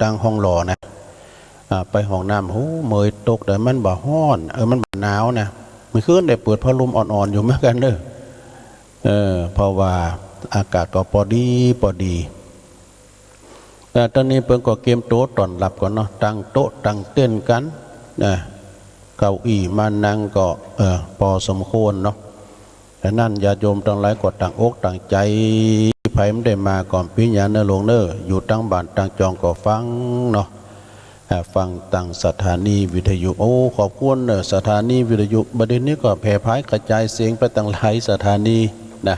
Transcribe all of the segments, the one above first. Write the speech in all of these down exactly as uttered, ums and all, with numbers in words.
ตังห้องหล่อนะ อ่า ไปห้องน้ำ โห เหมยตก แต่มันบ่ฮ้อน เออ มันบ่หนาวนะ เมื่อคืนได้เปิดพัดลมอ่อนๆ อยู่เหมือนกั๋นเน่อ เออ เพราะว่าอากาศก็ปอดีปอดี แต่ต๋อนนี้เปิ้นก็เกียมโต๋ต้อนฮับก่อนเนาะ ตั้งโต๊ะตั้งเต็นท์กั๋นนะ เก้าอี้มานั่งก็ เออ ปอสมควรเนาะ ฉะนั้นญาติโยมตังหลายก็ตั้งอกตั้งใจ๋ ใผบ่ได้มาก็เป๋นหยังเน่อหลวงเน่อ อยู่ตังบ้านตังจองก็ฟังเนาะ อ่า ฟังตางสถานีวิทยุ โอ้ ขอบคุณเน่อ สถานีวิทยุ บ่าเดี่ยวนี้ก็แผ่ผายกระจายเสียงไปตังหลายสถานีนะ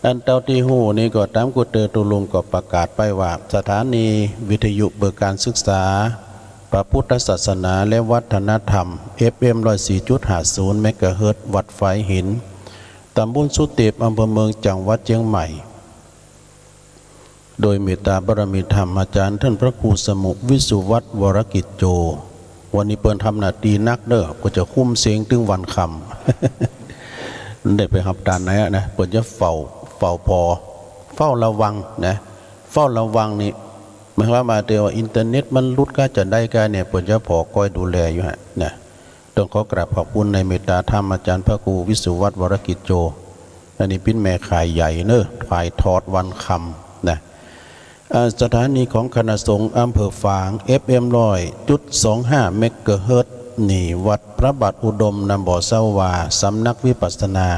อันเต้าตี้ฮู้นี่ก็ต๋ามกูเตอร์ตุลุงก็ประกาศไปว่า สถานีวิทยุเปิดก๋านศึกษาพระพุทธศาสนาและวัฒนธรรม เอฟเอ็ม ร้อยสี่จุดห้าศูนย์ เมกะเฮิรตซ์ วัดฝายหิน ต๋ำบลสุเตป อำเภอเมือง จังหวัดเจียงใหม่ โดยเมตตาบารมีธรรมอาจ๋ารย์ต้านพระครูสมุห์ วิสุวัฒน์ วรกิจโจ วันนี้เปิ้นทำหน้าตี้หนักเน่อ ก็จะคุ้มเสียงตึงวันค่ำ ได้ไปฮับตานไหนอะนะ เปิ้นจะเฝ้า เฝ้าผ่อ เฝ้าระวังนะ เฝ้าระวังนี่ หมายความว่าเดี๋ยวอินเทอร์เน็ตมันหลุดก้าจะใดก้าเนี่ย เปิ้นจะผ่อคอยดูแลอยู่ฮะนะ ต้องขอกราบขอบคุณในเมตตาธรรมอาจ๋ารย์พระครูวิสุวัฒน์ วรกิจโจ อันนี้เป๋นแม่ข่ายใหญ่เน่อ ถ่ายทอดวันค่ำนะ เอ่อ สถานีของคณะสงฆ์อำเภอฝาง เอฟเอ็ม ร้อยจุดสองห้า เมกะเฮิรตซ์ นี่วัดพระบาทอุดม นำบ่อเซาหว่า สำนักวิปัสสนา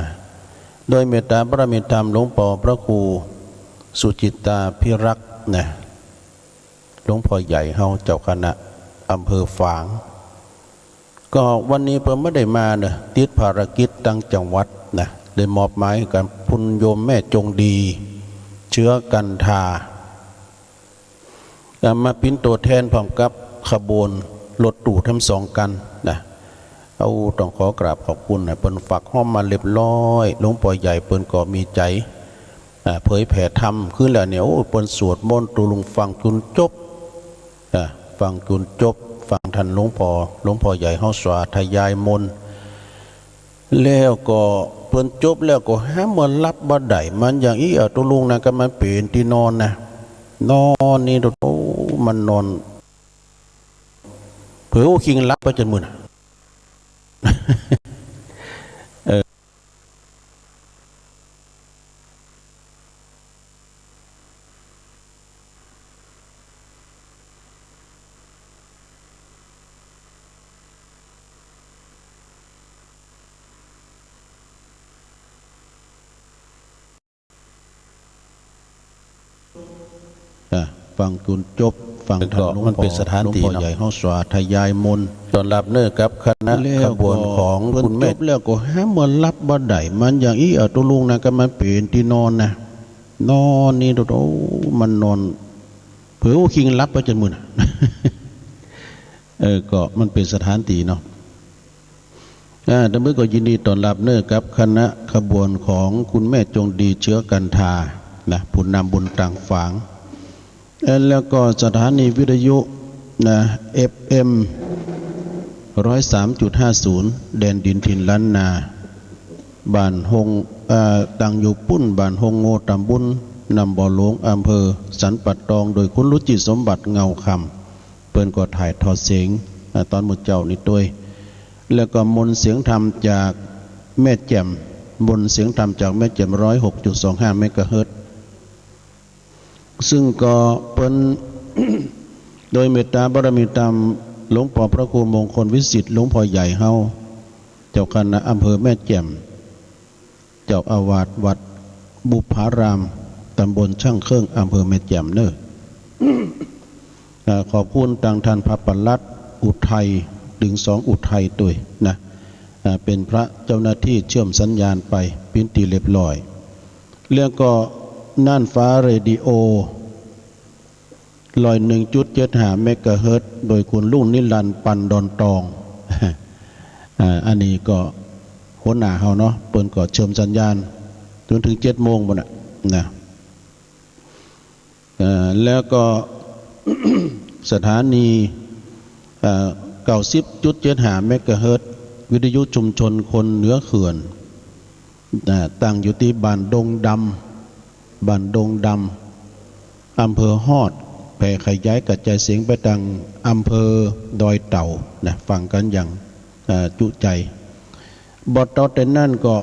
โดยเมตตาบารมีธรรมหลวงปอพระครูสุจิตตาภิรักษ์นะ หลวงพ่อใหญ่เฮาเจ้าคณะอำเภอฝาง ก็วันนี้เปิ้นบ่ได้มาเน่อ ติดภารกิจตางจังหวัดนะ ได้มอบหมายหื้อก๋านพุนโยมแม่จงดี เชื้อกันทา อ่า มาเป๋นตั๋วแทนพร้อมกับขบวนรถตู้ทั้งสองคันนะ เอา ต้องขอกราบขอบคุณนะ เปิ้นฝากฮ้อมมาเรียบร้อย หลวงพ่อใหญ่เปิ้นก็มีใจ๋ อ่า เผยแผ่ธรรมขึ้นแล้วเนี่ย โอ้ เปิ้นสวดมนต์ตุลุงฟังจุนจบ อ่า ฟังจุนจบ ฟังต้านหลวงพ่อ หลวงพ่อใหญ่เฮาสาธยายมนต์ แล้วก็เปิ้นจบแล้วก็หาเมื่อหลับบ่ได้ มันอย่างอี้ เอ่อ ตุลุงนะ ก็มันเป๋นตี้นอนนะ นอนนี่ โอ้ มันนอน เผลอคิงหลับไปจ๋นมื้อนะ เออ อ่ะ ฟังจุนจบ ฟังต้านหลวงพ่อ มันเป๋นสถานตี้เนาะ หลวงพ่อใหญ่เฮาสาธยายมนต์ ต้อนฮับเน่อกับคณะขบวนของคุณแม่ จบแล้วก็หาเมื่อหลับบ่ได้ มันอย่างอี้ เอ่อ ตุลุงนะ ก็มันเป๋นตี้นอนนะ นอนนี่ โอ้ มันนอน เผลอคิงหลับไปจ๋นมื้อนะ เออ ก็มันเป๋นสถานตี้เนาะ อ่า ตะมื้อก็ยินดีต้อนฮับเน่อกับคณะขบวนของคุณแม่จงดีเชื้อกันทานะ ผู้นำบุญตางฝาง เอ่อ แล้วก็สถานีวิทยุนะ เอฟเอ็ม ร้อยสามจุดห้าศูนย์ แดนดินถิ่นล้านนา บ้านฮง เอ่อ ตั้งอยู่ปุ้น บ้านฮงโง่ ตำบลนำบ่อหลวง อำเภอสันป่าตอง โดยคุณรุจิสมบัติเงาคำ เปิ้นก็ถ่ายทอดเสียง อ่า ตอนมื้อเจ๊านี้ตวย แล้วก็มนต์เสียงธรรมจากแม่แจ่ม มนต์เสียงธรรมจากแม่แจ่ม ร้อยหกจุดสองห้า เมกะเฮิรตซ์ ซึ่งก็เปิ้น โดยเมตตาบารมีธรรมหลวงปอพระครูมงคลวิสิทธิ์ หลวงพ่อใหญ่เฮา เจ้าคณะอำเภอแม่แจ่ม เจ้าอาวาสวัดบุพพาราม ตำบลช่างเครื่อง อำเภอแม่แจ่มเน่อ อ่า ขอบคุณตางท่านพระปลัดอุทัย ตึงสองอุทัยตวยนะ อ่า เป๋นพระเจ้าหน้าตี้เชื่อมสัญญาณไปเป๋นตี้เรียบร้อย แล้วก็น่านฟ้าเรดิโอ ร้อยหนึ่งจุดเจ็ดห้า เมกะเฮิรตซ์ โดยคุณลุงนิรันดร์ ปันดอนตอง อ่า อันนี้ก็หัวหน้าเฮาเนาะ เปิ้นก็เชื่อมสัญญาณจ๋นเถิงเจ็ดโมงปู้นน่ะ นะ เอ่อ แล้วก็ สถานี เอ่อ เก้าสิบจุดเจ็ดห้า เมกะเฮิรตซ์ วิทยุชุมชนคนเหนือเขื่อน อ่า ตั้งอยู่ตี้บ้านดงดำ บ้านดงดำ อำเภอฮอด แผ่ขยายกระจายเสียงไปตังอำเภอดอยเต่านะ ฟังกั๋นอย่าง เอ่อ จุใจ บ่เตาะแต่นั้นก็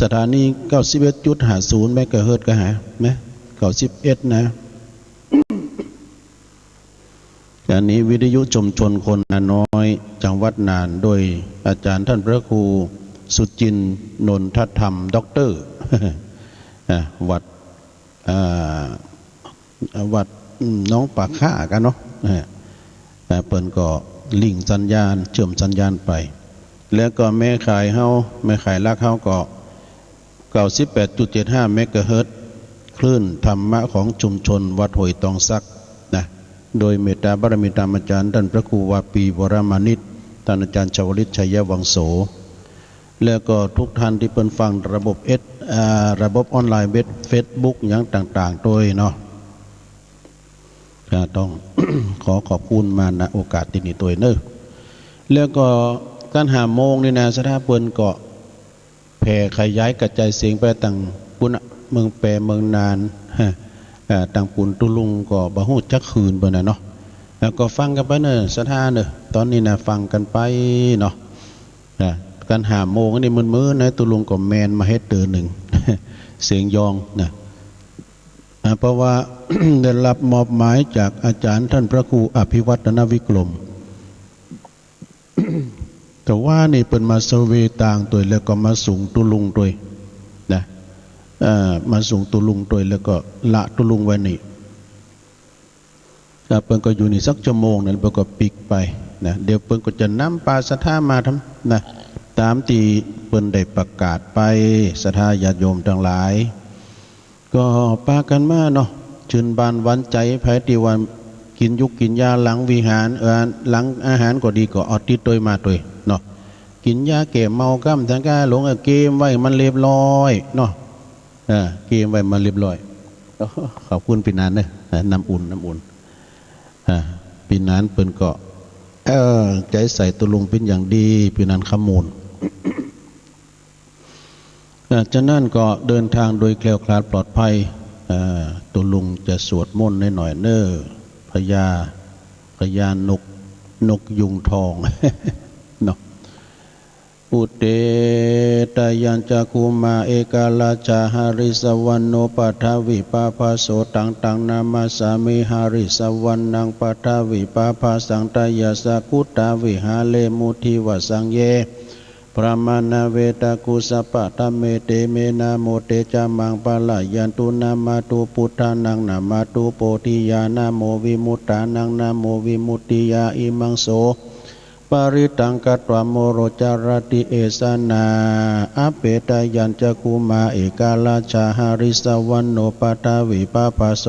สถานี เก้าสิบเอ็ดจุดห้าศูนย์ เมกะเฮิรตซ์ ก็หา นะ เก้าสิบเอ็ด นะ อันนี้วิทยุชุมชนคนนาน้อย จังหวัดน่าน โดยอาจารย์ต้านพระครูสุจินต์ นนทธรรม ด็อกเตอร์ อ่ะ วัด อ่า วัด อืม หนองป่าข้ากั๋นเนาะ อ่า อ่า เปิ้นก็ลิงก์สัญญาณ เชื่อมสัญญาณไป แล้วก็แม่ข่ายเฮา แม่ข่ายหลักเฮาก็ เก้าสิบแปดจุดเจ็ดห้า เมกะเฮิรตซ์ คลื่นธรรมะของชุมชนวัดห้วยตองสักนะ โดยเมตตาบารมีธรรมอาจารย์ต้านพระครูวาปี วรมานิช ต้านอาจารย์ชวลิต ชัยวังโส แล้วก็ทุกท่านตี้เปิ้นฟังระบบเอส อ่า ระบบออนไลน์ เว็บ เฟซบุ๊ก อย่างต่างๆ ตวยเนาะ ก็ต้อง ขอขอบคุณมา ณ โอกาสตี้นี้ตวยเนาะ แล้วก็ต๋อนห้าโมงนี่นะ ศรัทธาเปิ้นก็แผ่ขยายกระจายเสียงไปตังปู๊นน่ะ เมืองแป เมืองน่าน ฮะ เอ่อ ตังปู๊น ตุลุงก็บ่ฮู้จักคืนเปิ้นน่ะเนาะ แล้วก็ฟังกั๋นไปเนาะ ศรัทธาเนาะ ต๋อนนี้นะ ฟังกั๋นไปเนาะ อ่ะ ต๋อนห้าโมงนี่มืดๆ นะ ตุลุงก็แมนมาเฮ็ดเตื้อนึ่ง เสียงยองนะ อ่ะ เพราะว่า ได้รับมอบหมายจากอาจารย์ต้านพระครูอภิวัฒนวิกรม แต่ว่านี่เปิ้นมาเซอร์เวย์ตางตวย แล้วก็มาสูงตุลุงตวยนะ เอ่อ มาสูงตุลุงตวย แล้วก็ละตุลุงไว้นี่ แล้วเปิ้นก็อยู่นี่สักชั่วโมงนึ่ง เปิ้นก็ปิ๊กไปนะ เดี๋ยวเปิ้นก็จะนำปาศรัทธามาต๋ามนะ ต๋ามตี้เปิ้นได้ประกาศไป ศรัทธาญาติโยมตังหลาย ก็ปากั๋นมาเนาะ จื้นบานหวานใจ๋ ใผตี้ว่ากิ๋นยุกกิ๋นยาหลังวิหาร เอ่อ หลังอาหารก็ดี ก็เอาติดตวยมาตวยเนาะ กิ๋นยาแก้เมาก้ำ ตังก้าหลง เอ่อ เกมไว้มันเรียบร้อยเนาะ อ่า เกมไว้มันเรียบร้อย ขอบคุณปี้หนานเนาะ อ่า น้ำอุ่น น้ำอุ่น อ่า ปี้หนานเปิ้นก็ เอ่อ ใจ๋ใส่ตุลุงเป๋นอย่างดี ปี้หนานคำมูล อ่า ฉะนั้นก็เดินทางโดยแคล้วคลาดปลอดภัย อ่า ตุลุงจะสวดมนต์หน่อยๆ เนาะ พญา พญานก นกยูงทอง เนาะ อุเต ตะยัญจะ คุมา เอกราชา หริสสะวรรณโณ ปะทะวิปาภาโส ตัง ตัง นามัสสามิ หริสสะวรรณัง ปะทะวิปาภาสัง ตะยัสสะ คุตาวิหาเรมุ ทิวะสัง เย พรามะ นะเว ตะกุ สัพพะ ธัมเม เต เม นะโม เต จะมัง ปะละยันตุ นะมะตุ ปุทธานัง นะมะตุ โปธิยา นะโม วิมุตตานัง นะโม วิมุตติยา อิมัง โส ปะริตตัง กัตวา โมโร จะรติ เอสะนา อะเป ตะยัญจะ คุมา เอกราชา หริสสะวรรณโณ ปะทะวิปาภาโส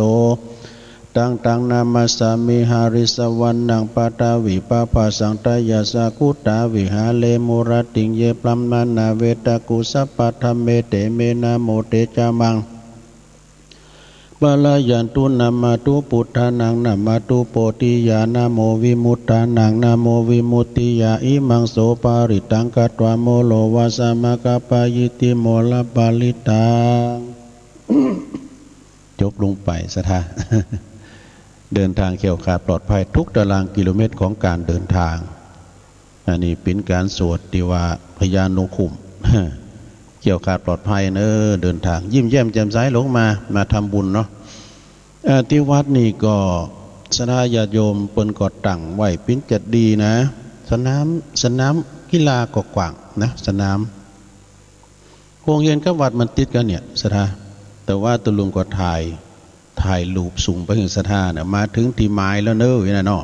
ตัง ตัง นามัสสามิ หริสสะวรรณัง ปะทะวิปาภาสัง ตะยัสสะ คุตาวิหาเรมุ รัตติง เย พรามะ นะเว ตะกุ สัพพะ ธัมเม เต เม นะโม เต จะมัง ปะละยันตุ นะมะตุ ปุทธานัง นะมะตุ โปธิยา นะโม วิมุตตานัง นะโม วิมุตติยา อิมัง โส ปะริตตัง กัตวา โมโร วาสะ มะคะ ปะยิทธิ โมระ ปะริตตัง จบลงไป ศรัทธา เดินทางแคล้วคลาดปลอดภัยทุกตารางกิโลเมตรของการเดินทาง อันนี้เป๋นการสวดตี้ว่าพญานกคุ้ม แคล้วคลาดปลอดภัยเนาะ เดินทางยิ้มแย้มแจ่มใสลงมา มาทำบุญเนาะ เอ่อ ตี้วัดนี่ก็ศรัทธาญาติโยมเปิ้นก็ตั้งไว้เป๋นจัดดีนะ สนาม สนามกีฬาก็กว้างนะ สนาม โฮงเฮียนกับวัดมันติดกั๋นเนี่ย ศรัทธา แต่ว่าตุลุงก็ถ่าย ถ่ายรูปส่งไปหื้อศรัทธาน่ะ มาเถิงตี้หมายแล้วเนาะ ว่าอั้นเนาะ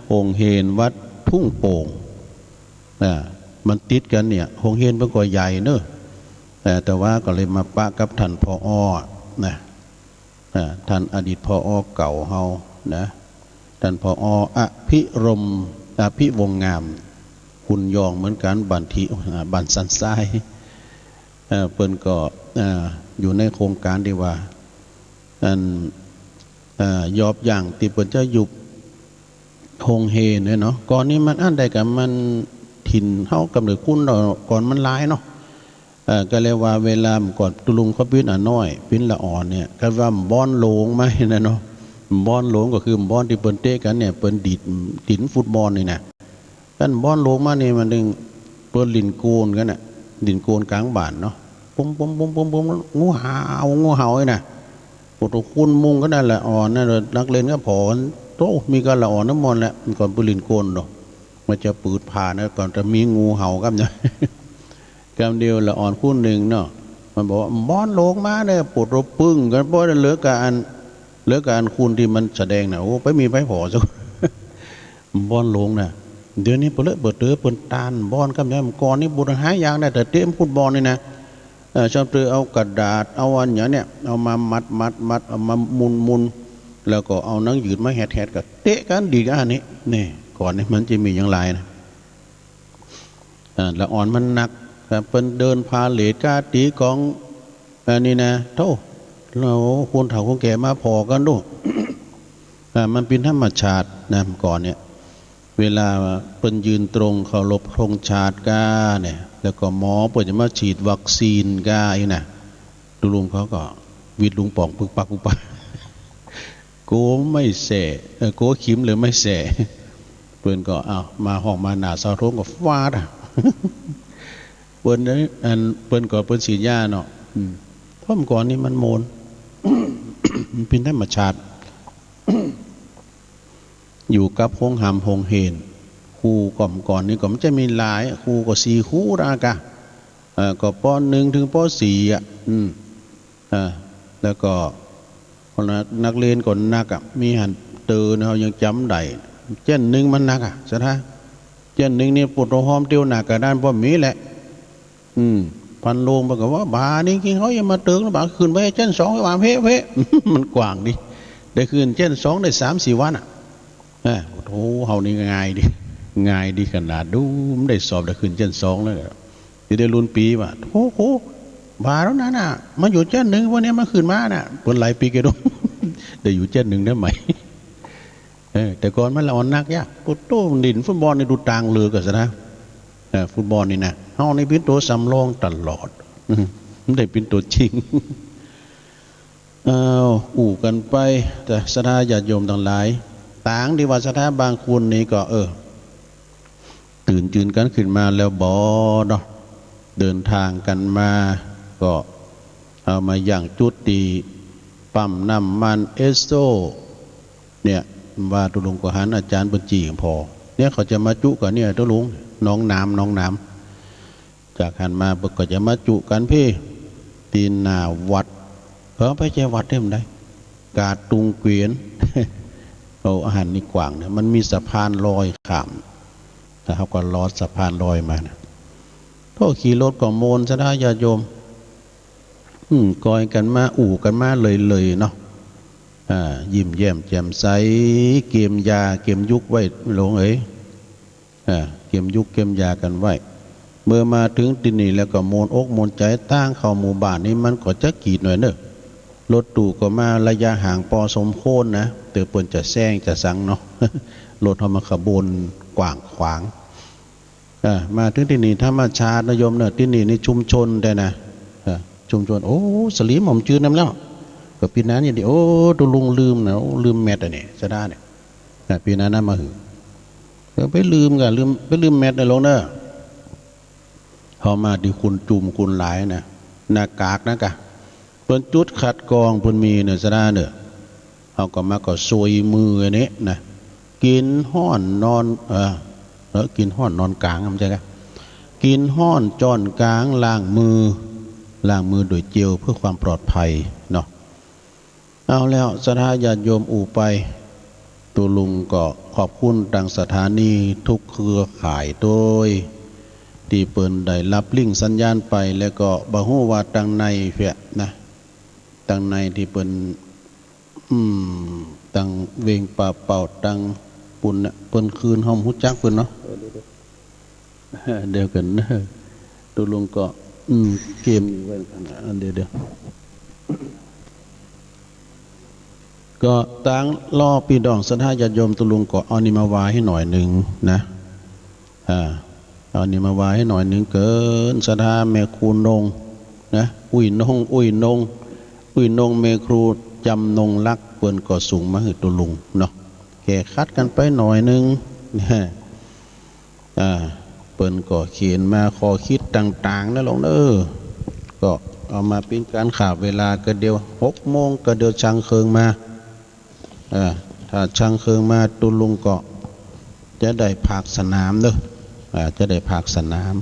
โฮงเฮียนวัดทุ่งโป่ง อ่า มันติดกั๋นเนี่ย โฮงเฮียนมันก็ใหญ่เนาะ เอ่อ แต่ว่าก็เลยมาปะกับต้าน ผอ นะ อ่า ต้านอดีต ผอ เก่าเฮานะ ต้าน ผอ อภิรมย์ อภิวงศ์งาม หุ่นยองเหมือนกั๋น บ้านตี้ อ่า บ้านสันทราย เอ่อ เปิ้นก็ อ่า อยู่ในโครงก๋านตี้ว่า อัน เอ่อ ยอบยั้งตี้เปิ้นจะยุบโฮงเฮียนเนี่ยเนาะ ก่อนนี้มันอั้นใดกั๋น มันถิ่นเฮากำเนิดคนเนาะ ก่อนมันหลายเนาะ เอ่อ ก็เลยว่าเวลาก่อนตุลุงเขาปิ๊นอะน้อย ปิ๊นละอ่อนเนี่ย ก็ว่าบ่อนโหลงมาหั้นน่ะเนาะ บอลหลงก็คือ บอลตี้เปิ้นเตะกั๋นเนี่ย เปิ้นดีด ดีดฟุตบอลนี่นะ อันบอลหลงมานี่มันตึง เปิ้นหลิ้นโกนกั๋นน่ะ หลิ้นโกนก๋างบ้านเนาะ ปุ้ม ปุ้ม ปุ้ม ปุ้ม ปุ้ม งูเห่า งูเห่าไอ้น่ะ โอ้โห คนมุงกั๋นนั่นแหละ อ่อนนั่นแหละ นักเรียนก็ผอม โอ้ มีกั๋นละอ่อนน้ำมนต์แหละ ก่อนเปิ้นหลิ้นโกนเนาะ มันจะปืดผ่านะ ก่อนจะมีงูเห่ากั๋นเนี่ย กำเดียวละอ่อนคนนึ่งเนาะ มันบอกว่า บอลหลงมาเนี่ย ปวดหัวปึ้งกั๋น เพราะเหลือกั๋น เหลือกั๋นคนตี้มันแสดงน่ะ โอ้ ไปมีไปผอสัก บอลหลงน่ะ เดี๋ยวนี้เปิ้นเลอะเปิ้นเตื้อ เปิ้นต้านบอลกั๋นแล้ว ก่อนนี่บ่ได้หายากนะ แต่เตะฟุตบอลนี่นะ เอ่อ ชอบเตื้อเอากระดาษ เอาอันอย่างเนี้ย เอามามัด มัด มัด เอามามุน มุน แล้วก็เอาหนังยืดมาแหด แหด ก็เตะกั๋นดีดกั๋นอันนี้ นี่ ก่อนนี่มันจะมีอย่างหลายนะ อ่า ละอ่อนมันหนัก แต่เปิ้นเดินพาเหรดก้าตี๋กอง อันนี้นะ โธ่ แล้วคนเฒ่าคนแก่มาผ่อกั๋นดู อ่า มันเป๋นธรรมชาตินะ ก่อนเนี่ย เวลาเปิ้นยืนตรงเคารพธงชาติก้าเนี่ย แล้วก็หมอเปิ้นจะมาฉีดวัคซีนก้าอีกนะ ตุ๊ลุงเขาก็หวิดลูกป๋องปึกปักปึกปัก กั๋วไม่แสะ เออ กั๋วเข็มเลยไม่แสะ เปิ้นก็ อ้าว มาฮ้องมาหน้าเสาธงก็ฟาดอะ เปิ้น อัน เปิ้นก็ เปิ้นฉีดยาเนาะ อืม เพราะเมื่อก่อนนี่มันโมน มันเป๋นธรรมชาติ อยู่กับโฮงหำโฮงเฮน ครูก็เมื่อก่อนนี่ก็มันจะมีหลาย ครูก็สี่ครูนะกะ เอ่อ ก็ ป.หนึ่ง เถิง ป.สี่ อ่ะ อืม อ่า แล้วก็คนละนักเรียนก็นักอะ มีหั้นเต๋อเฮายังจ๋ำได้ เจ้นหนึ่งมันนักอะ ศรัทธา เจ้นหนึ่งนี่ปวดหัวหอมเตียวหน้ากระดานบ่มีแหละ อืม พันโรงเปิ้นก็ว่า บ่านี้กิ๋นข้าวเย็นมาเติงแล้ว บ่าขึ้นไปเจ้นสอง ไปว่าเพ่ เพ่ มันกว้างดี ได้ขึ้นเจ้นสองได้สามสี่วันอะ อ่า โอ้โห เฮานี่ง่ายดี ง่ายดีขนาด ดูมันได้สอบได้ขึ้นเจ้นสองแล้ว ตี้ได้รุ่นปี๋ว่า โอ้โห บ่าแล้วนั่นน่ะ มาอยู่เจ้นหนึ่ง วันนี้มาขึ้นมาน่ะ เปิ้นหลายปี๋แก่ดง ได้อยู่เจ้นหนึ่งได้ไหม เออ แต่ก่อนมันละอ่อนนักยะ โอ้โธ่ หลิ้นฟุตบอลนี่ดูต่างเหลือกั๋นซะนะ เออ ฟุตบอลนี่นะ เฮานี่เป๋นตั๋วสำรองตลอด อืม บ่ได้เป๋นตั๋วจริง อ้าว อู้กั๋นไป แต่ศรัทธาญาติโยมตังหลาย ตางตี้ว่าศรัทธาบางคนนี่ก็ เออ ตื่นจืนกั๋นขึ้นมาแล้วบ่เนาะ เดินตางกั๋นมา ก็เอามายั้งจุดตี้ปั๊มน้ำมันเอสโซ เนี่ย ว่าตุ๊ลุงก็หันอาจ๋ารย์เปิ้นจี้ผ่อ เนี่ย เขาจะมาจุกั๋นเนี่ย ตุ๊ลุง หนองหนาม หนองหนาม จากหั้นมาเปิ้นก็จะมาจุกั๋นเพ่ ตี้หน้าวัด เออ ไปแจวัดได้บ่ได้ กาดตุงเกวียน โอ้ อันนี้กว้างเนี่ย มันมีสะพานลอยข้าม แล้วเฮาก็ลอดสะพานลอยมานะ โธ่ ขี่รถก็โมนซะนะญาติโยม อืม กอยกั๋นมา อู้กั๋นมาเลยๆ เนาะ อ่า ยิ้มแย้มแจ่มใส เกียมยาเกียมยุคไว้หลงเอ๋ย อ่า เกียมยุคเกียมยากั๋นไว้ เมื่อมาเถิงตี้นี่แล้วก็โมนอกโมนใจ๋ ตางเข้าหมู่บ้านนี่มันก็จะกีดหน่อยเนาะ รถตู้ก็มาระยะห่างปอสมควรนะ เตื้อเปิ้นจะแซงจะสังเนาะ รถเฮามันขบวนกว้างขวาง อ่า มาเถิงตี้นี่ธรรมชาตินะโยมเนาะ ตี้นี่นี่ชุมชนแต๊นะ อ่า ชุมชน โอ้ สลีหม่อมจื้อนำแล้ว ก็ปี๋นั้นอย่างดี โอ้ ตุ๊ลุงลืมนะ โอ้ ลืมแมตช์อันนี้ ศรัทธาเนี่ย อ่า ปี๋นั้นนะมาหื้อ เออ ไปลืมก่ะ ลืม ไปลืมแมตช์นะหลวงเนาะ เฮามาตี้คนจุ่มคนหลายนะ หน้ากากนะกะ เปิ้นจุดคัดกรองเปิ้นมีเนาะ ศรัทธาเนาะ เฮาก็มาก็ซวยมืออันนี้นะ กิ๋นฮ้อนนอน เออ เออ กิ๋นฮ้อนนอนกลาง บ่ใจ้กะ กิ๋นฮ้อนจ้อนกลาง ล้างมือ ล้างมือโดยเจลเพื่อความปลอดภัยเนาะ เอาแล้ว ศรัทธาญาติโยมอู้ไป ตุ๊ลุงก็ขอบคุณตังสถานีทุกเครือข่ายโดย ตี้เปิ้นได้ฮับลิงก์สัญญาณไป แล้วก็บ่ฮู้ว่าตังในเพียนะ ตังในตี้เปิ้น อืม ตังเวงป่าเป่า ตังปุ้นน่ะ เปิ้นคืน เฮาบ่ฮู้จักเปิ้นเนาะ เดี๋ยวก่อนนะ ตุ๊ลุงก็ อืม เกียมไว้ก่อนนะ เดี๋ยวๆ ก็ตังรอปี้น้องศรัทธาญาติโยม ตุ๊ลุงก็เอานี่มาว่าหื้อหน่อยนึ่งนะ อ่า เอานี่มาว่าหื้อหน่อยนึ่งเกิน ศรัทธาแม่ครูนงนะ อุ้ยนง อุ้ยนง อุ้ยนง แม่ครู จำนงรักเปิ้นก็ส่งมาหื้อตุ๊ลุงเนาะ แก้ขัดกั๋นไปหน่อยนึ่ง อ่า เปิ้นก็เขียนมาข้อคิดต่างๆ นะหลวงเอ้อ ก็เอามาเป๋นก๋านข่าวเวลา ก็เดี๋ยวหกโมง ก็เดี๋ยวชั่งเคิงมา เออ ถ้าชั่งเคิงมาตุ๊ลุงก็จะได้ผากสนามเนาะ อ่า จะได้ผากสนาม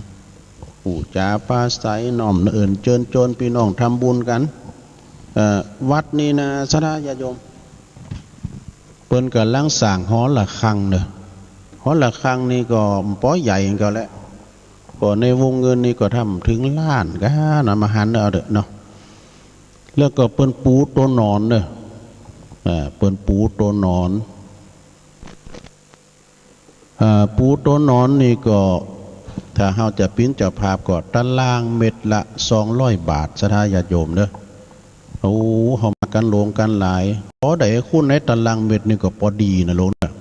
อู้จ๋าปราศรัยน้อมเอิ้นเจิญจวนปี้น้องทำบุญกั๋น เอ่อ วัดนี้นะ ศรัทธาญาติโยม เปิ้นก่ำลังสร้างหอระฆังเนาะ หอระฆังนี่ก็ปอใหญ่ก็แล้ว ก็ในวงเงินนี่ก็ทำเถิงล้านก้าเนาะ มาหันเอาเต๊อะเนาะ แล้วก็เปิ้นปูตั๋วนอนเนาะ อ่า เปิ้นปูตั๋วนอน อ่า ปูตั๋วนอนนี่ก็ ถ้าเฮาจะเป๋นเจ้าภาพก็ตารางเม็ดละสองร้อยบาท ศรัทธาญาติโยมเนาะ โอ้ เฮามากั๋นหลวงกั๋นหลาย ปอได้คูณในตารางเม็ดนี่ก็ปอดีนะหลวงเนาะ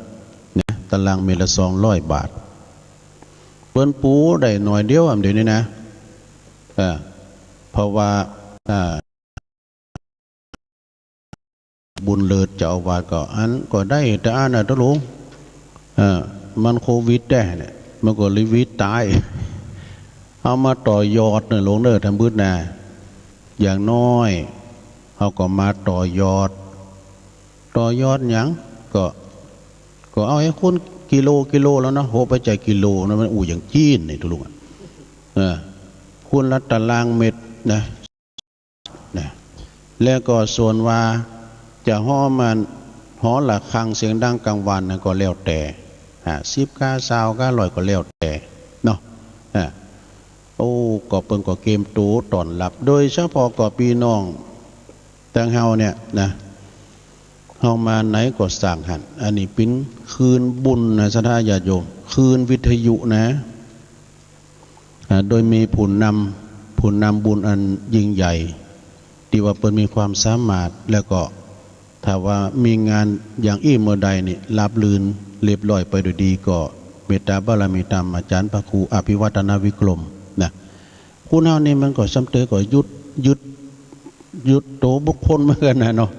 นะ ตารางเม็ดละสองร้อยบาท เปิ้นปูได้หน่อยเดียวอะ เดี๋ยวนี้นะ อ่า เพราะว่า อ่า บุญเลิศเจ้าอาวาสก็ อันก็ได้ตะอั้นน่ะตุ๊ลุง เออ มันโควิดแต๊เนี่ย มันก็เลยวิดต๋าย เอามาต่อยอดเนาะหลวงเนาะ ทำบุญนะ อย่างน้อย เฮาก็มาต่อยอด ต่อยอดหยัง ก็ ก็เอาหื้อคูณกิโลกิโลแล้วเนาะ โห บ่ใจ้กิโลนะ มันอู้อย่างจีนนี่ตุ๊ลุงอะ เออ คูณละตารางเม็ดนะ นะ แล้วก็ส่วนว่าจะฮ้องมัน หอระฆังเสียงดังกลางวันนั้นก็แล้วแต่ ห้าสิบก้า ซาวก้า ร้อยก็แล้วแต่เนาะ อ่า โอ้ ก็เปิ้นก็เกียมตั๋วต้อนรับ โดยเฉพาะก็ปี้น้องตังเฮาเนี่ยนะ เฮามาไหนก็สร้างหั้น อันนี้เป๋นคืนบุญนะ ศรัทธาญาติโยม คืนวิทยุนะ อ่า โดยมีผู้นำ ผู้นำบุญอันยิ่งใหญ่ ตี้ว่าเปิ้นมีความสามารถ แล้วก็ถ้าว่ามีงานอย่างอี้เมื่อใดนี่ ราบรื่นเรียบร้อยไปโดยดี ก็เมตตาบารมีธรรมอาจารย์พระครูอภิวัฒนวิกรมนะ คนเฮานี่มันก็ส่ำเตยก็ยึด ยึด ยึดตั๋วบุคคลเหมือนกั๋นนะเนาะ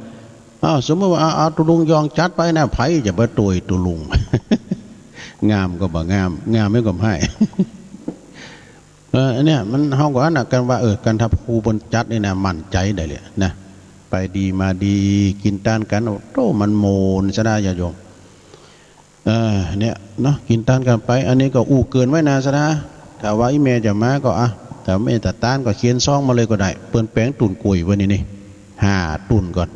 อ้าว สมมุติว่า เอา เอาตุ๊ลุงยองจัดไปนะ ใผจะไปตวยตุ๊ลุง งามก็บ่งาม งามไม่ก็บ่ เออ อันเนี้ยมัน เฮาก็อันนั้นกั๋นว่า เออ กั๋นถ้าครูเปิ้นจัดนี่นะ มั่นใจ๋ได้เลยนะ ไปดีมาดี กิ๋นตานกั๋น โอ้โธ่ มันโมน ศรัทธาญาติโยม เออ เนี่ยเนาะ กิ๋นตานกั๋นไป อันนี้ก็อู้เกริ่นไว้นะ ศรัทธา ถ้าว่าอี่แม่จะมาก็ อ่ะ ถ้าแม่จะตานก็เขียนซองมาเลยก็ได้ เปิ้นแป๋งตุ๊นกล้วยไว้นี่นี่ ห้าตุ๊นก่อน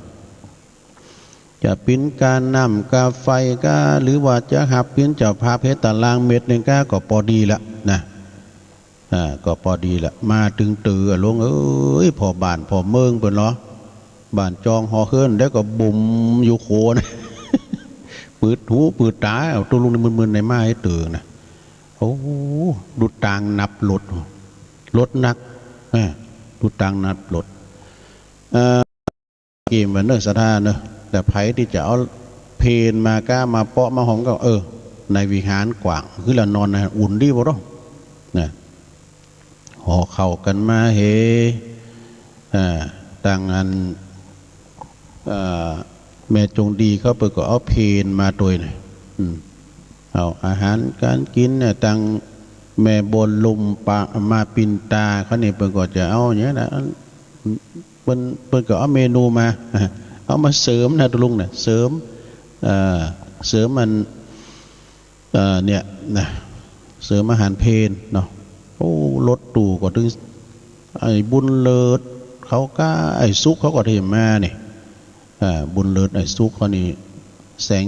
จะเป๋นก๋านน้ำก๋านไฟก้า หรือว่าจะหับเป๋นเจ้าภาพเฮ็ดตารางเม็ดนึ่งก้า ก็ปอดีละนะ อ่า ก็ปอดีละ มาตึงเต๋ออะหลวงเอ้ย พ่อบ้านพ่อเมืองเปิ้นเหรอ บ้านจองหอเฮือน แล้วก็บุ่มอยู่โขนะ ปืดหูปืดต๋า เอาตุ๊ลุงนี่มึนๆ ในมาหื้อเต๋อนะ โอ้ ดูตางนับรถ รถหนัก อ่า ดูตางนับรถ เอ่อ เกียมว่าเนอะ ศรัทธาเนอะ แต่ใผตี้จะเอาเพลมาก้า มาเปาะมาหอมก็ เออ ในวิหารกว้าง คือละนอนนะ อุ่นดีบ่เนาะ นะ ห่อข้าวกั๋นมาเห อ่า ตังอัน อ่า แม่จงดีเขาเปิ้นก็เอาเพลมาตวยนะ อืม เอาอาหารก๋านกิ๋นเนี่ย ตังแม่บนลุมปะมาปินตาเขานี่ เปิ้นก็จะเอาอย่างนี้นะ เปิ้น เปิ้นก็เอาเมนูมา เอามาเสริมนะตุ๊ลุงนะ เสริม เอ่อ เสริมมัน เอ่อ เนี่ยนะ เสริมอาหารเพลเนาะ โอ้ รถตู้ก็ตึง ไอ้บุญเลิศเขาก้า ไอ้สุขเขาก็เถิมมานี่ อ่า บุญเลิศ ไอ้สุขเขานี่ แสง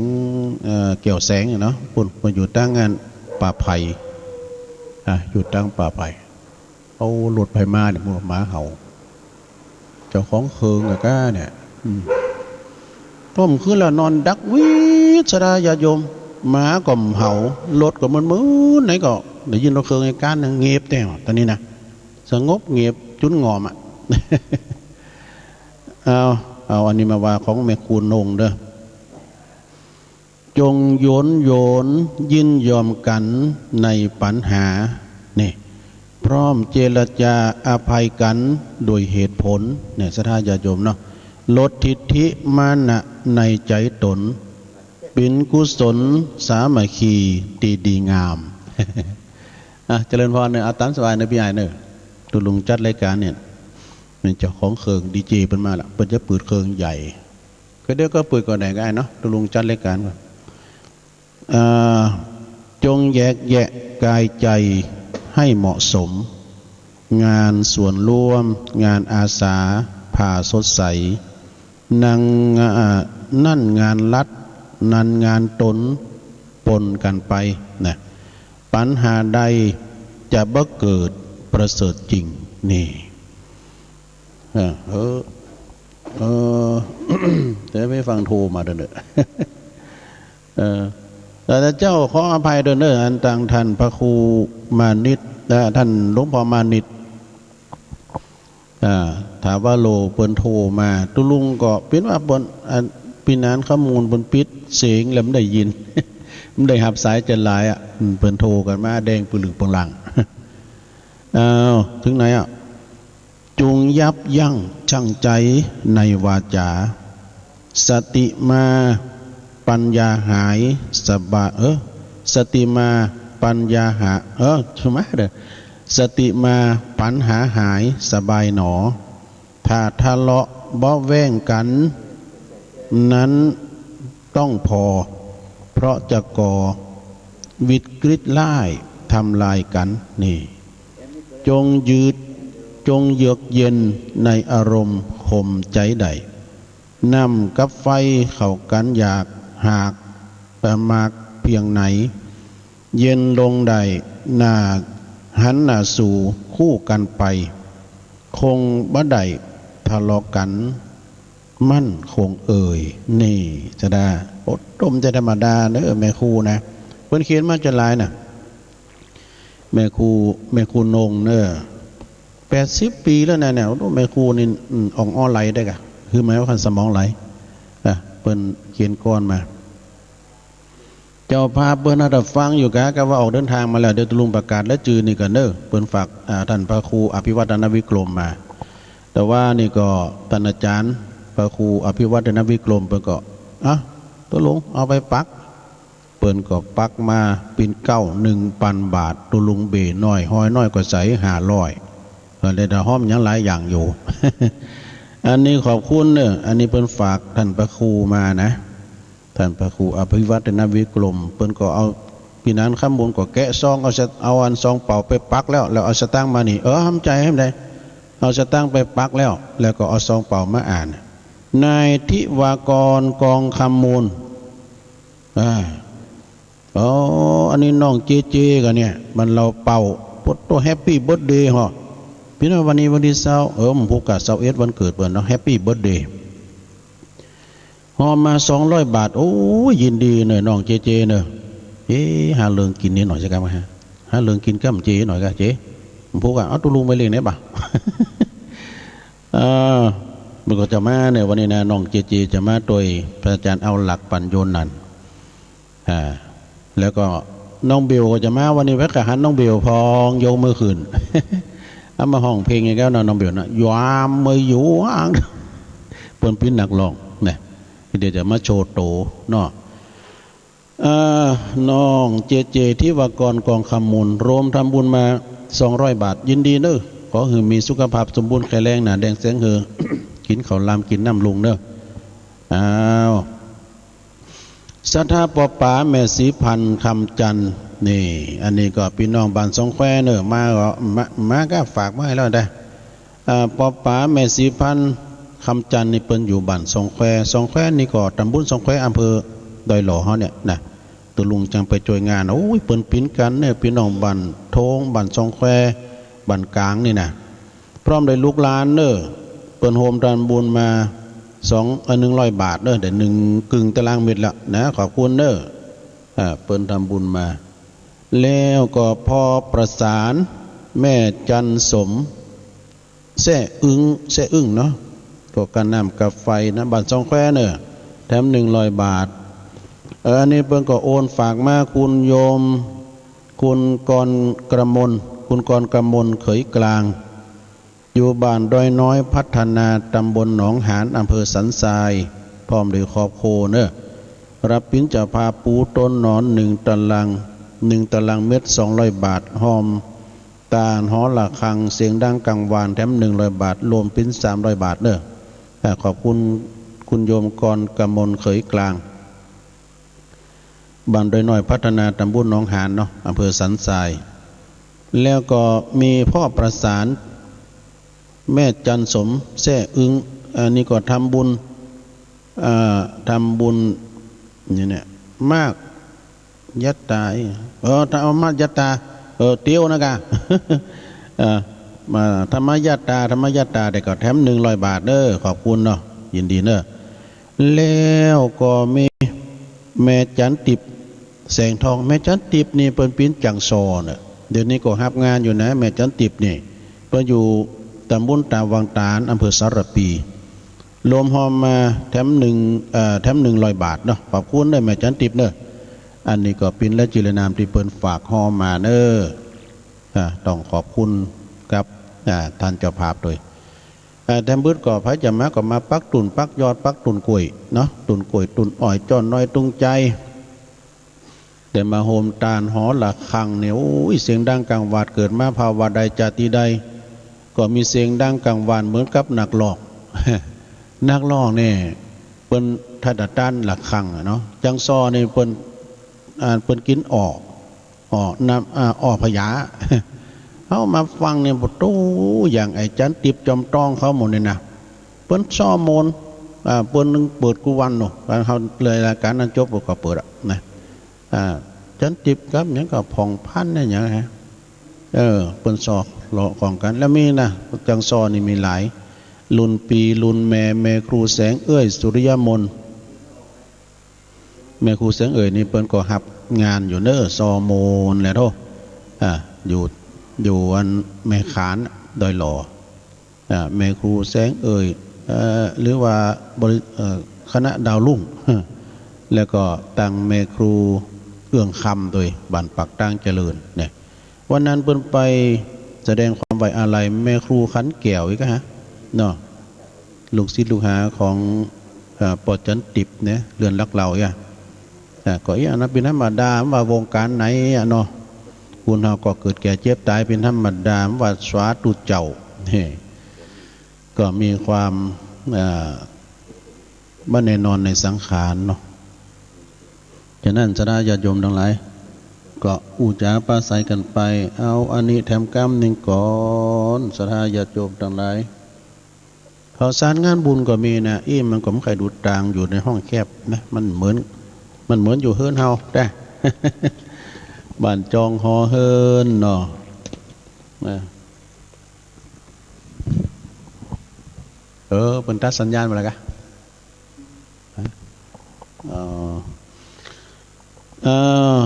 เอ่อ แก้วแสงเนาะ เปิ้น เปิ้นอยู่ตังอันป่าไผ่ อ่า อยู่ตังป่าไผ่ เอารถไผมาเนี่ย หมาเห่า เจ้าของเคิงอะก้าเนี่ย อืม ต้มคืนละนอนดักวีด ศรัทธาญาติโยม หมาก็บ่เห่า รถก็มึนๆ ไหนก็ได้ยินรถเคิงไอ้ก้านนึ่งเงียบแต๊ ต๋อนนี้นะ สงบเงียบจุนงอมอะ เอา เอาอันนี้มาว่าของแม่ครูนงเด้อ จงหยวนโหยนยินยอมกั๋นในปัญหา นี่ พร้อมเจรจาอภัยกั๋นโดยเหตุผล เนี่ย ศรัทธาญาติโยมเนาะ ลดทิฏฐิมานะในใจ๋ต๋น เป๋นกุศลสามัคคีตี้ดีงาม อ่ะ เจริญพรเน่อ เอาต๋ามสบายเน่อ ปี้ใหญ่เน่อ ตุ๊ลุงจัดรายก๋านเนี่ย นี่เจ้าของเครื่องดีเจเปิ้นมาละ เปิ้นจะเปิดเครื่องใหญ่ ก็เดี๋ยวก็เปิดก่อนได้ก็ได้เนาะ ตุ๊ลุงจัดรายก๋านก่อน อ่า จงแยกแยะก๋ายใจ๋ให้เหมาะสม งานส่วนร่วม งานอาสา ผาสดใส นั่น อ่า นั่นงานรัฐ นั่นงานต๋น ปนกั๋นไปนะ ปัญหาใดจะบ่เกิด ประเสริฐจริง นี่ เออ เออ เออ เดี๋ยวไปฟังโทรมาเด้อเน่อ เออ แต่เจ้าขออภัยเด้อเน่อ อันตางท่านพระครูมานิต เอ่อ ท่านหลวงพ่อมานิต อ่า ถาวโร เปิ้นโทรมา ตุ๊ลุงก็เป๋นว่าเปิ้น อัน ปี้นานข้อมูลเปิ้นปิดเสียงแล้วบ่ได้ยิน บ่ได้ฮับสายจะหลายอ่ะ อืม เปิ้นโทรกั๋นมาแดงปึ่งลึงปึ่งลัง อ้าว เถิงไหนอ่ะ จงยับยั้งชั่งใจ๋ในวาจา สติมาปัญญาหายสบาย เออ สติมาปัญญาหา เออ ใช่ไหมเด้อ สติมาปัญหาหายสบายหนอ ถ้าทะเลาะเบาะแว้งกั๋น นั้นต้องผ่อ เพราะจะก่อวิกฤตร้ายทำลายกั๋น นี่ จงยืด จงเยือกเย็นในอารมณ์ข่มใจ๋ได้ น้ำกับไฟเข้ากั๋นอยาก หากประมาทเพียงไหน เย็นลงได้ หน้าหันหน้าสู่คู่กั๋นไป คงบ่ได้ทะเลาะกั๋น มั่นคงเอ่ย นี่ จะได้ โอ้ บ่ใจ้ธรรมดาเน่อ แม่ครูนะ เปิ้นเขียนมาจะหลายน่ะ แม่ครู แม่ครูนงเน่อ แปดสิบปี๋แล้วนะเนี่ย โอ้ แม่ครูนี่ อืม อ่องอ้อไหลได้กะ คือหมายว่าคันสมองไหล อ่ะ เปิ้นเขียนกลอนมา เจ้าภาพเปิ้นน่าจะฟังอยู่กะ กะว่าออกเดินทางมาแล้ว เดี๋ยวตุ๊ลุงประกาศรายจื้อนี่ก่อนเน่อ เปิ้นฝาก อ่า ท่านพระครูอภิวัฒนวิกรมมา แต่ว่านี่ก็ท่านอาจ๋ารย์พระครูอภิวัฒนวิกรมเปิ้นก็ อ่ะ ตุ๊ลุงเอาไปปัก เปิ้นก็ปักมาปิ่นเกล้าหนึ่งปันบาท ตุ๊ลุงเบ้น้อย ฮ้อยน้อยก็ใส่ห้าร้อย ก็ได้แต่ฮ้อมหยังหลายอย่างอยู่ อันนี้ขอบคุณเน่อ อันนี้เปิ้นฝากท่านพระครูมานะ ท่านพระครูอภิวัฒนวิกรม เปิ้นก็เอา ปี้นานข้อมูลก็แกะซอง เอาสะ เอาอันซองเป๋าไปปักแล้ว แล้วเอาสตางค์มานี่ เออ น้ำใจ๋แหมใด เอาสตางค์ไปปักแล้ว แล้วก็เอาซองเป๋ามาอ่าน นายทิวากร กองคำมูล อ่า อ๋อ อันนี้น้องเจเจก่ะเนี่ย มันเล่าเป่า โปะโต้ แฮปปี้เบิร์ธเดย์ ฮอ ปี้น้อง วันนี้วันตี้ซาว เออ บ่ฮู้กะ ซาวเอ็ดวันเกิดเปิ้นเนาะ แฮปปี้เบิร์ธเดย์ ฮอมาสองร้อยบาท โอ้ย ยินดีเน่อ น้องเจเจเน่อ เอ๊ะ หาเลิงกิ๋นนิดหน่อยสิครับ หาเลิงกิ๋นก้ำเจหน่อยกะเจ บ่ฮู้กะ เอาตุ๊ลุงไปเล่นไหนบ่า เออ มันก็จะมาเน่อ วันนี้นะ น้องเจเจจะมาตวยพระอาจ๋ารย์เอาหลักปั๋ญโญนันท์ อ่า แล้วก็น้องเบลก็จะมา วันนี้แวะกะหันน้องเบลพองยกมือขึ้น เอามาฮ้องเพลงอีกแล้วเนาะ น้องเบลเนาะ ยามเมื่อหยวง เปิ้นเป๋นนักฮ้องนะ เดี๋ยวจะมาโชว์โต๋เนาะ เอ่อ น้องเจเจ ทิวากร กองคำมูล รวมทำบุญมาสองร้อยบาท ยินดีเน่อ ขอหื้อมีสุขภาพสมบูรณ์แข็งแรง หน้าแดงแสงเหือ กิ๋นข้าวหลามกิ๋นน้ำลุงเน่อ อ้าว ศรัทธาป้อป๋าแม่ศรีพันธ์ คำจันทน์ นี่ อันนี้ก็ปี้น้องบ้านสองแควเน่อ มาก็ มา มาก็ฝากมาหื้อแล้วได้ อ่า ป้อป๋าแม่ศรีพันธ์ คำจันทน์ นี่เปิ้นอยู่บ้านสองแคว สองแควนี่ก็ตำบลสองแคว อำเภอดอยหล่อเฮาเนี่ยนะ ตุ๊ลุงจังไปจ้วยงาน โอ้ย เปิ้นเป๋นกั๋นเน่อ ปี้น้องบ้านโทง บ้านสองแคว บ้านก๋างนี่นะ พร้อมด้วยลูกหลานเน่อ เปิ้นโฮมทำบุญมาสอง เอ่อ หนึ่งร้อยบาทเน่อ ได้หนึ่งกึ่งตารางเมตรแล้วนะ ขอบคุณเน่อ อ่า เปิ้นทำบุญมา แล้วก็พอประสานแม่จันสม แซ่อึ้ง แซ่อึ้งเนาะ ก็ค่าน้ำค่าไฟนะ บ้านสองแควเน่อ แถมหนึ่งร้อยบาท เออ อันนี้เปิ้นก็โอนฝากมา คุณโยม คุณกรกมล คุณกรกมล เขยกลาง อยู่บ้านดอยน้อยพัฒนา ตำบลหนองหาน อำเภอสันทราย พร้อมด้วยครอบครัวเนอะ รับเป๋นเจ้าภาพปูต้นหนอนหนึ่งตาราง หนึ่งตารางเมตร สองร้อยบาท ฮอมตานหอระฆังเสียงดังกังวานแถมหนึ่งร้อยบาท รวมเป๋นสามร้อยบาทเนอะ อ่า ขอบคุณคุณโยมกรกมลเขยกลาง บ้านดอยน้อยพัฒนา ตำบลหนองหานเนาะ อำเภอสันทราย แล้วก็มีพ่อประสาน แม่จันสมแซ่อึ้ง อันนี้ก็ทำบุญ อ่า ทำบุญ นี่เนี่ย มาก ยัตตา เออ ธรรมยัตตา เออ เตี้ยวนะกะ เออ มา ธรรมยัตตา ธรรมยัตตา แต่ก็แถมหนึ่งร้อยบาทเด้อ ขอบคุณเนาะ ยินดีเนอะ แล้วก็มีแม่จันติบ แสงทอง แม่จันติบนี่เปิ้นเป๋นจังซอเนอะ เดี๋ยวนี้ก็ฮับงานอยู่นะ แม่จันติบนี่ เปิ้นอยู่ตำบลตาวังตาล อำเภอสารภี รวมฮอมมาแถมหนึ่ง เอ่อ แถมหนึ่งร้อยบาทเนาะ ขอบคุณเด้อแม่จันติบเนอะ อันนี้ก็เป๋นรายจื้อรายนามตี้เปิ้นฝากฮอมมาเนอะ อ่า ต้องขอบคุณกับ อ่า ต้านเจ้าภาพตวย อ่า แถมบึดก็ใผจะมาก็มาปักตุ่นปักยอดปักตุ่นกล้วยเนาะ ตุ่นกล้วยตุ่นอ้อย จ้อนน้อยตุงใจ๋ แต่มาโฮมตานหอระฆังเนี่ย โอ้ย เสียงดังกังวาน เกิดมาภาวะใดจาติใด ก็มีเสียงดังกังวานเหมือนกับนักร้อง นักร้องเนี่ยเปิ้นถ้าจะต้านระฆังอะเนาะ จังซอนี่เปิ้น อ่า เปิ้นกิ๋นอ่อ อ่อ น้ำ อ่า อ่อพญา เฮามาฟังเนี่ย โอ้โห อย่างไอ้จันติบจอมต้องเขาหมู่นี่นะ เปิ้นซอโมน อ่า เปิ้นเปิดกู้วันเนาะ เฮาเลยรายก๋านนั้นจบก็เปิดอะนะ อ่า จันติบกับหยังก็ผ่องพันธุ์เนี่ยหยังฮะ เออ เปิ้นซอเลาะของกั๋น แล้วมีนะ จังซอนี่มีหลาย ลุนปี ลุนแม่ แม่ครูแสงเอื้อย สุริยมน แม่ครูแสงเอื้อยนี่เปิ้นก็ฮับงานอยู่เน้อ ซอโมนแหละโธ่ อ่า อยู่ อยู่อันแม่ขาน ดอยหล่อ อ่า แม่ครูแสงเอื้อย เอ่อ หรือว่าบริ เอ่อ คณะดาวรุ่ง แล้วก็ตังแม่ครูเอื้องคำตวย บ้านปากตางเจริญเนี่ย วันนั้นเปิ้นไปแสดงความไว้อาลัยแม่ครูขันแก้วอีกฮะ เนาะ ลูกศิษย์ลูกหาของ เอ่อ ป้อจันติบเนี่ย เรือนหลักเหล่าเนี่ย อ่า ก็อี้อันนั้นเป๋นธรรมดา ว่าวงก๋านไหนอะเนาะ คนเฮาก็เกิดแก่เจ็บต๋ายเป๋นธรรมดา ว่าสาธุเจ้า เฮ้ ก็มีความ อ่า บ่แน่นอนในสังขารเนาะ ฉะนั้นศรัทธาญาติโยมตังหลาย ก็อู้จ๋าปราศรัยกั๋นไป เอาอันนี้แถมกำนึ่งก่อน ศรัทธาญาติโยมตังหลาย ข่าวสารงานบุญก็มีนะ อี้มันก็บ่ใค่ดูตาง อยู่ในห้องแคบนะ มันเหมือน มันเหมือนอยู่เฮือนเฮาแต๊ บ้านจองหอเฮือนเนาะ นะ เออ เปิ้นตัดสัญญาณไปแล้วกะ ฮะ อ๋อ เออ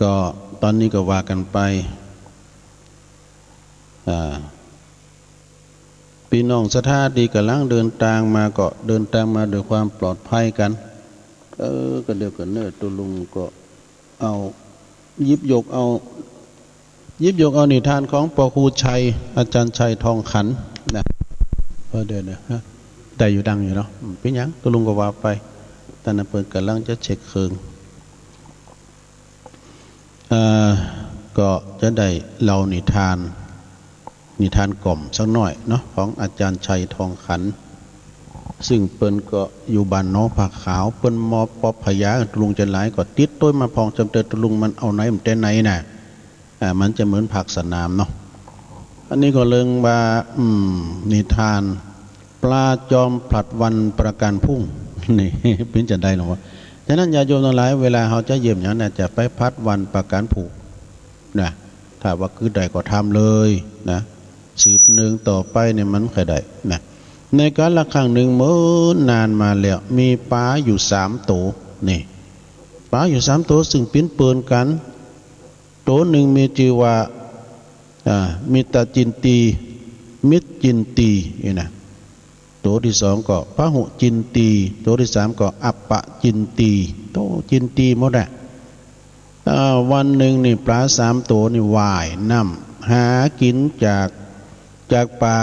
ก็ตอนนี้ก็ว่ากั๋นไป อ่า ปี้น้องศรัทธาตี้ก่ำลังเดินตางมาก็เดินตางมาด้วยความปลอดภัยกั๋น เออ ก็เดี๋ยวก่อนเน้อ ตุ๊ลุงก็ เอา หยิบยกเอา หยิบยกเอานิทานของป้อครูชัย อาจ๋ารย์ชัยทองขันนะ เออ เดี๋ยวนะ ฮะ ได้อยู่ดังอยู่เนาะ อืม เป๋นหยัง ตุ๊ลุงก็ว่าไป ต๋อนนั้นเปิ้นก่ำลังจะเช็คเครื่อง เอ่อ ก็จะได้เล่านิทาน นิทานกล่อมสักหน้อยเนาะ ของอาจ๋ารย์ชัยทองขัน ซึ่งเปิ้นก็อยู่บ้านหนองผาขาว เปิ้นมอบปอบพญาตุ๊ลุงจ๋นหลาย ก็ติดตวยมาพ่อง จำเติบตุ๊ลุงมันเอาไหนมาแต่ไหนน่ะ อ่า มันจะเหมือนภาคสนามเนาะ อันนี้ก็เรื่องว่า อืม นิทานปลาจอมผลัดวันประกันพรุ่ง นี่ เป๋นจั่งใดลอวะ ฉะนั้นญาติโยมตังหลาย เวลาเฮาจะเยี่ยมหยังน่ะ จะไปผลัดวันประกันพรุ่ง นะ ถ้าว่าคือได้ก็ทำเลยนะ สืบเนื่องต่อไปเนี่ยมันค่อยได้นะ ในกาลครั้งหนึ่งเมื่อนานมาแล้ว มีป๋าอยู่สามโต นี่ ป๋าอยู่สามโต ซึ่งปิ้นเปือนกั๋น โตหนึ่งมีจื้อว่า อ่า มิตรจินตี มิตรจินตี นี่นะ โตตี้สองก็พหุจินตี โตตี้สามก็อัปปะจินตี โตจินตีหมดอะ อ่า วันหนึ่งนี่ป๋าสามโตนี่ว่ายน้ำหากิ๋นจาก จากป๋า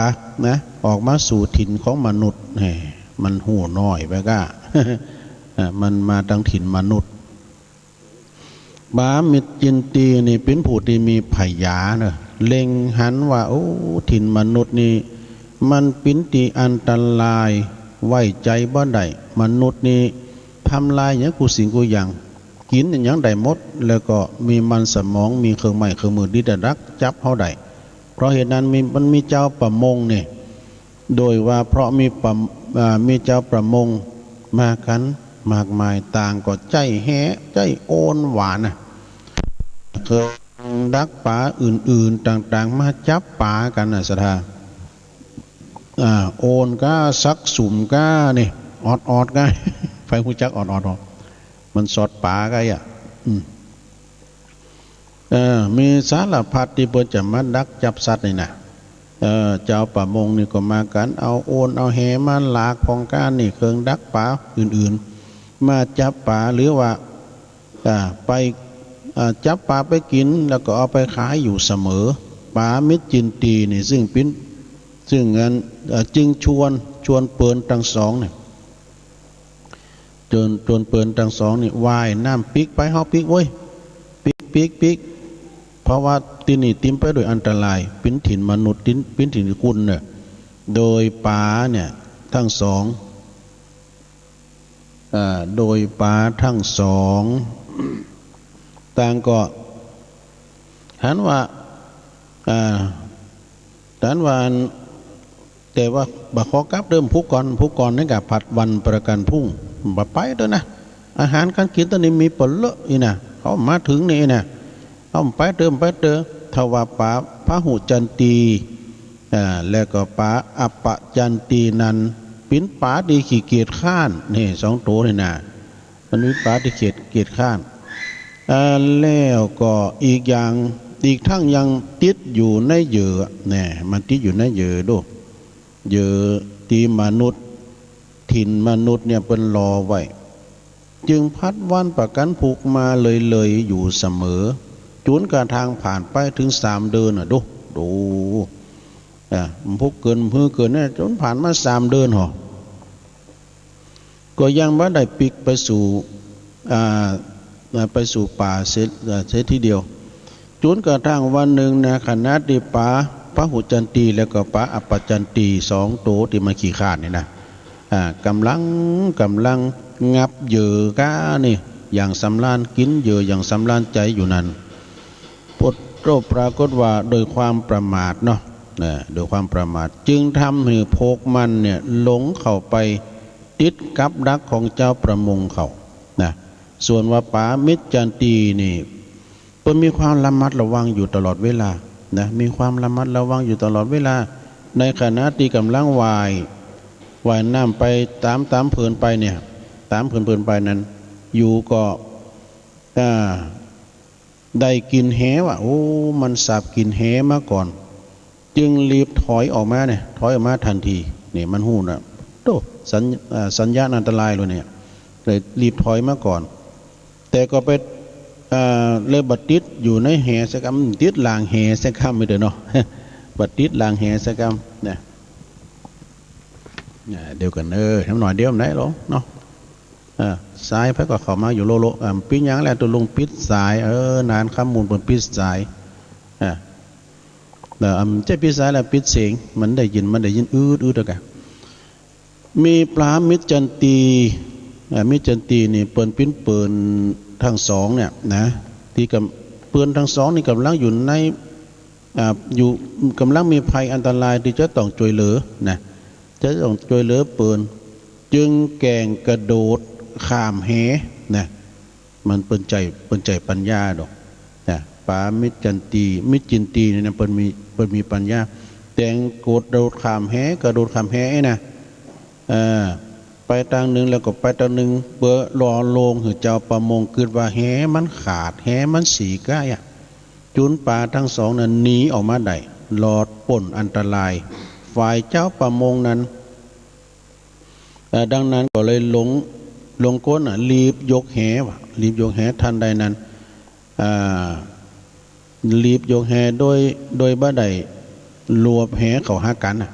นะ ออกมาสู่ถิ่นของมนุษย์ แหม มันฮู้น้อยไปก้า อ่ะ มันมาตางถิ่นมนุษย์ ป๋ามิจฉินตีนี่เป๋นผู้ตี้มีผยาเนาะ เล็งหันว่า โอ้ ถิ่นมนุษย์นี่ มันเป๋นตี้อันตราย ไว้ใจ๋บ่ได้ มนุษย์นี่ทำลายหยังกู้สิ่งกู้อย่าง กิ๋นหยังได้หมด แล้วก็มีมันสมอง มีเครื่องไม้เครื่องมือตี้จะดักจับเฮาได้ เพราะเหตุนั้นมี มันมีจาวประมงนี่ โดยว่าเพราะมีประ อ่า มีจาวประมงมากั๋นมากมาย ต่างก็ใจ๊แห ใจ๊โอนหว่านะ เครื่องดักป๋าอื่นๆ ต่างๆ มาจับป๋ากั๋นน่ะ ศรัทธา อ่า โอนก้า ซักสุมก้านี่ ออดๆ ก้า ใผฮู้จักออดๆ บ่ มันสอดป๋าก้าอ่ะ อืม เออ มีสารพัดตี้เปิ้นจะมาดักจับสัตว์นี่นะ เออ จาวประมงนี่ก็มากั๋น เอาโอน เอาแหมาหลากพ่องก้านี่ เครื่องดักป๋าอื่นๆ มาจับป๋า หรือว่า อ่า ไป อ่า จับป๋าไปกิ๋น แล้วก็เอาไปขายอยู่เสมอ ป๋ามิจฉินตีนี่ ซึ่งเป๋น ซึ่งอัน เอ่อ จึงชวน ชวนเปิ้นตังสองนี่ จน จนเปิ้นตังสองนี่ว่ายน้ำปิ๊กไป เฮาปิ๊กเว้ย ปิ๊ก ปิ๊ก ปิ๊ก เพราะว่าตี้นี่เต๋มไปด้วยอันตราย เป๋นถิ่นมนุษย์ เป๋น เป๋นถิ่นกุนเนี่ย โดยป๋าเนี่ยตังสอง อ่า โดยป๋าตังสอง ต่างก็หันว่า อ่า หันว่าอัน แต่ว่าบ่ขอกลับเดิม พุกก่อน พุกก่อนนี่ก็ผัดวันประกันพรุ่ง บ่ไปเต๊อะนะ อาหารก๋านกิ๋นตอนนี้มีเป๋อเลอะอี้นะ เฮามาเถิงนี่นะ เฮาไปเต๊อะ ไปเต๊อะ ทว่าป๋าพหุจันตี อ่า แล้วก็ป๋าอัปปจันตีนั้น เป๋นป๋าตี้ขี้เกียจคร้าน นี่สองโตนี่นะ มันมีป๋าตี้เกียจ เกียจคร้าน อ่า แล้วก็อีกอย่าง อีกตังยังติดอยู่ในเหยื่อ แน่ มันติดอยู่ในเหยื่อดู เหยื่อตี้มนุษย์ ถิ่นมนุษย์เนี่ยเปิ้นหล่อไว้ จึงผัดวันประกันพรุ่งมาเลยๆ อยู่เสมอ จุนกระทั่งผ่านไปเถิงสามเดือนน่ะ ดู ดู อ่า มันพุกเกิน หื้อเกินเนี่ย จุนผ่านมาสามเดือนหอ ก็ยังบ่ได้ปิ๊กไปสู่ อ่า อ่า ไปสู่ป๋าเสีย อ่า เสียทีเดียว จุนกระทั่งวันนึ่งนะ ขณะตี้ป๋าพหุจันตี แล้วก็ป๋าอัปปจันตี สองโตตี้มันขี้คร้านนี่นะ อ่า ก่ำลัง ก่ำลังงับเหยื่อก้านี่ อย่างสำราญ กิ๋นเหยื่ออย่างสำราญใจ๋อยู่นั้น ปรากฏ ปรากฏว่าโดยความประมาทเนาะ นะ โดยความประมาท จึงทำหื้อพวกมันเนี่ยหลงเข้าไปติดกับดักของจาวประมงเขา นะ ส่วนว่าป๋ามิจจันตีนี่ เปิ้นมีความระมัดระวังอยู่ตลอดเวลา นะ มีความระมัดระวังอยู่ตลอดเวลา ในขณะตี้ก่ำลังว่าย ว่ายน้ำไปต๋าม ต๋ามเผินไปเนี่ย ต๋ามเผินๆ ไปนั้น อยู่ก็ อ่า ได้กลิ่นแหว่า โอ้ มันสาบกลิ่นแหมาก่อน จึงรีบถอยออกมาเนี่ย ถอยออกมาตันที นี่มันฮู้นะ โต้ สัญ อ่า สัญญาณอันตรายเลยเนี่ย เลยรีบถอยมาก่อน แต่ก็ไป อ่า เลยบ่ติดอยู่ในแหสักกำ ติดหลังแหสักกำ ไม่ได้เนาะ บ่ติดหลังแหสักกำ นะ อ่า เดี๋ยวก่อน เออ น้ำหน่อยเดียวไหนหรอเนาะ อ่า สายไผก็เข้ามาอยู่โลโล อ่า เป๋นหยังแล ตุ๊ลุงปิดสาย เออ นานคำมูลเปิ้นปิดสาย อ่า แล้ว อ่า บ่ใจ้ปิดสายแล ปิดเสียง มันได้ยิน มันได้ยินอืดๆ แล้วกะ มีป๋ามิจจันตี อ่า มิจจันตีนี่เปิ้นปิ๊นเปิ้นตังสองเนี่ยนะ ตี้ก่ำ เปิ้นตังสองนี่ก่ำลังอยู่ใน อ่า อยู่ ก่ำลังมีภัยอันตรายตี้จะต้องจ้วยเหลือนะ จะต้องจ้วยเหลือเปิ้น จึงแก่งกระโดดข้ามแหนะ มันเปิ้นใจ๊ เปิ้นใจ๊ปัญญาดอกนะ ป๋ามิจจันตี มิจจินตีนี่นะ เปิ้นมี เปิ้นมีปัญญา แก่งกระโดดข้ามแห กระโดดข้ามแหนะ เออ ไปตางนึ่งแล้วก็ไปตางนึ่ง เปื้อหล่อโลงหื้อจาวประมงกึ๊ดว่าแหมันขาด แหมันสีก้ายอะ จุนป๋าตังสองนั้นหนีออกมาได้ รอดป๊นอันตราย ฝ่ายจาวประมงนั้น เอ่อ ดังนั้นก็เลยหลง หลงกลน่ะ รีบยกแหว่ะ รีบยกแห ทันใดนั้น อ่า รีบยกแหโดย โดยบ่ได้ หลวบแหเข้าหากั๋นน่ะ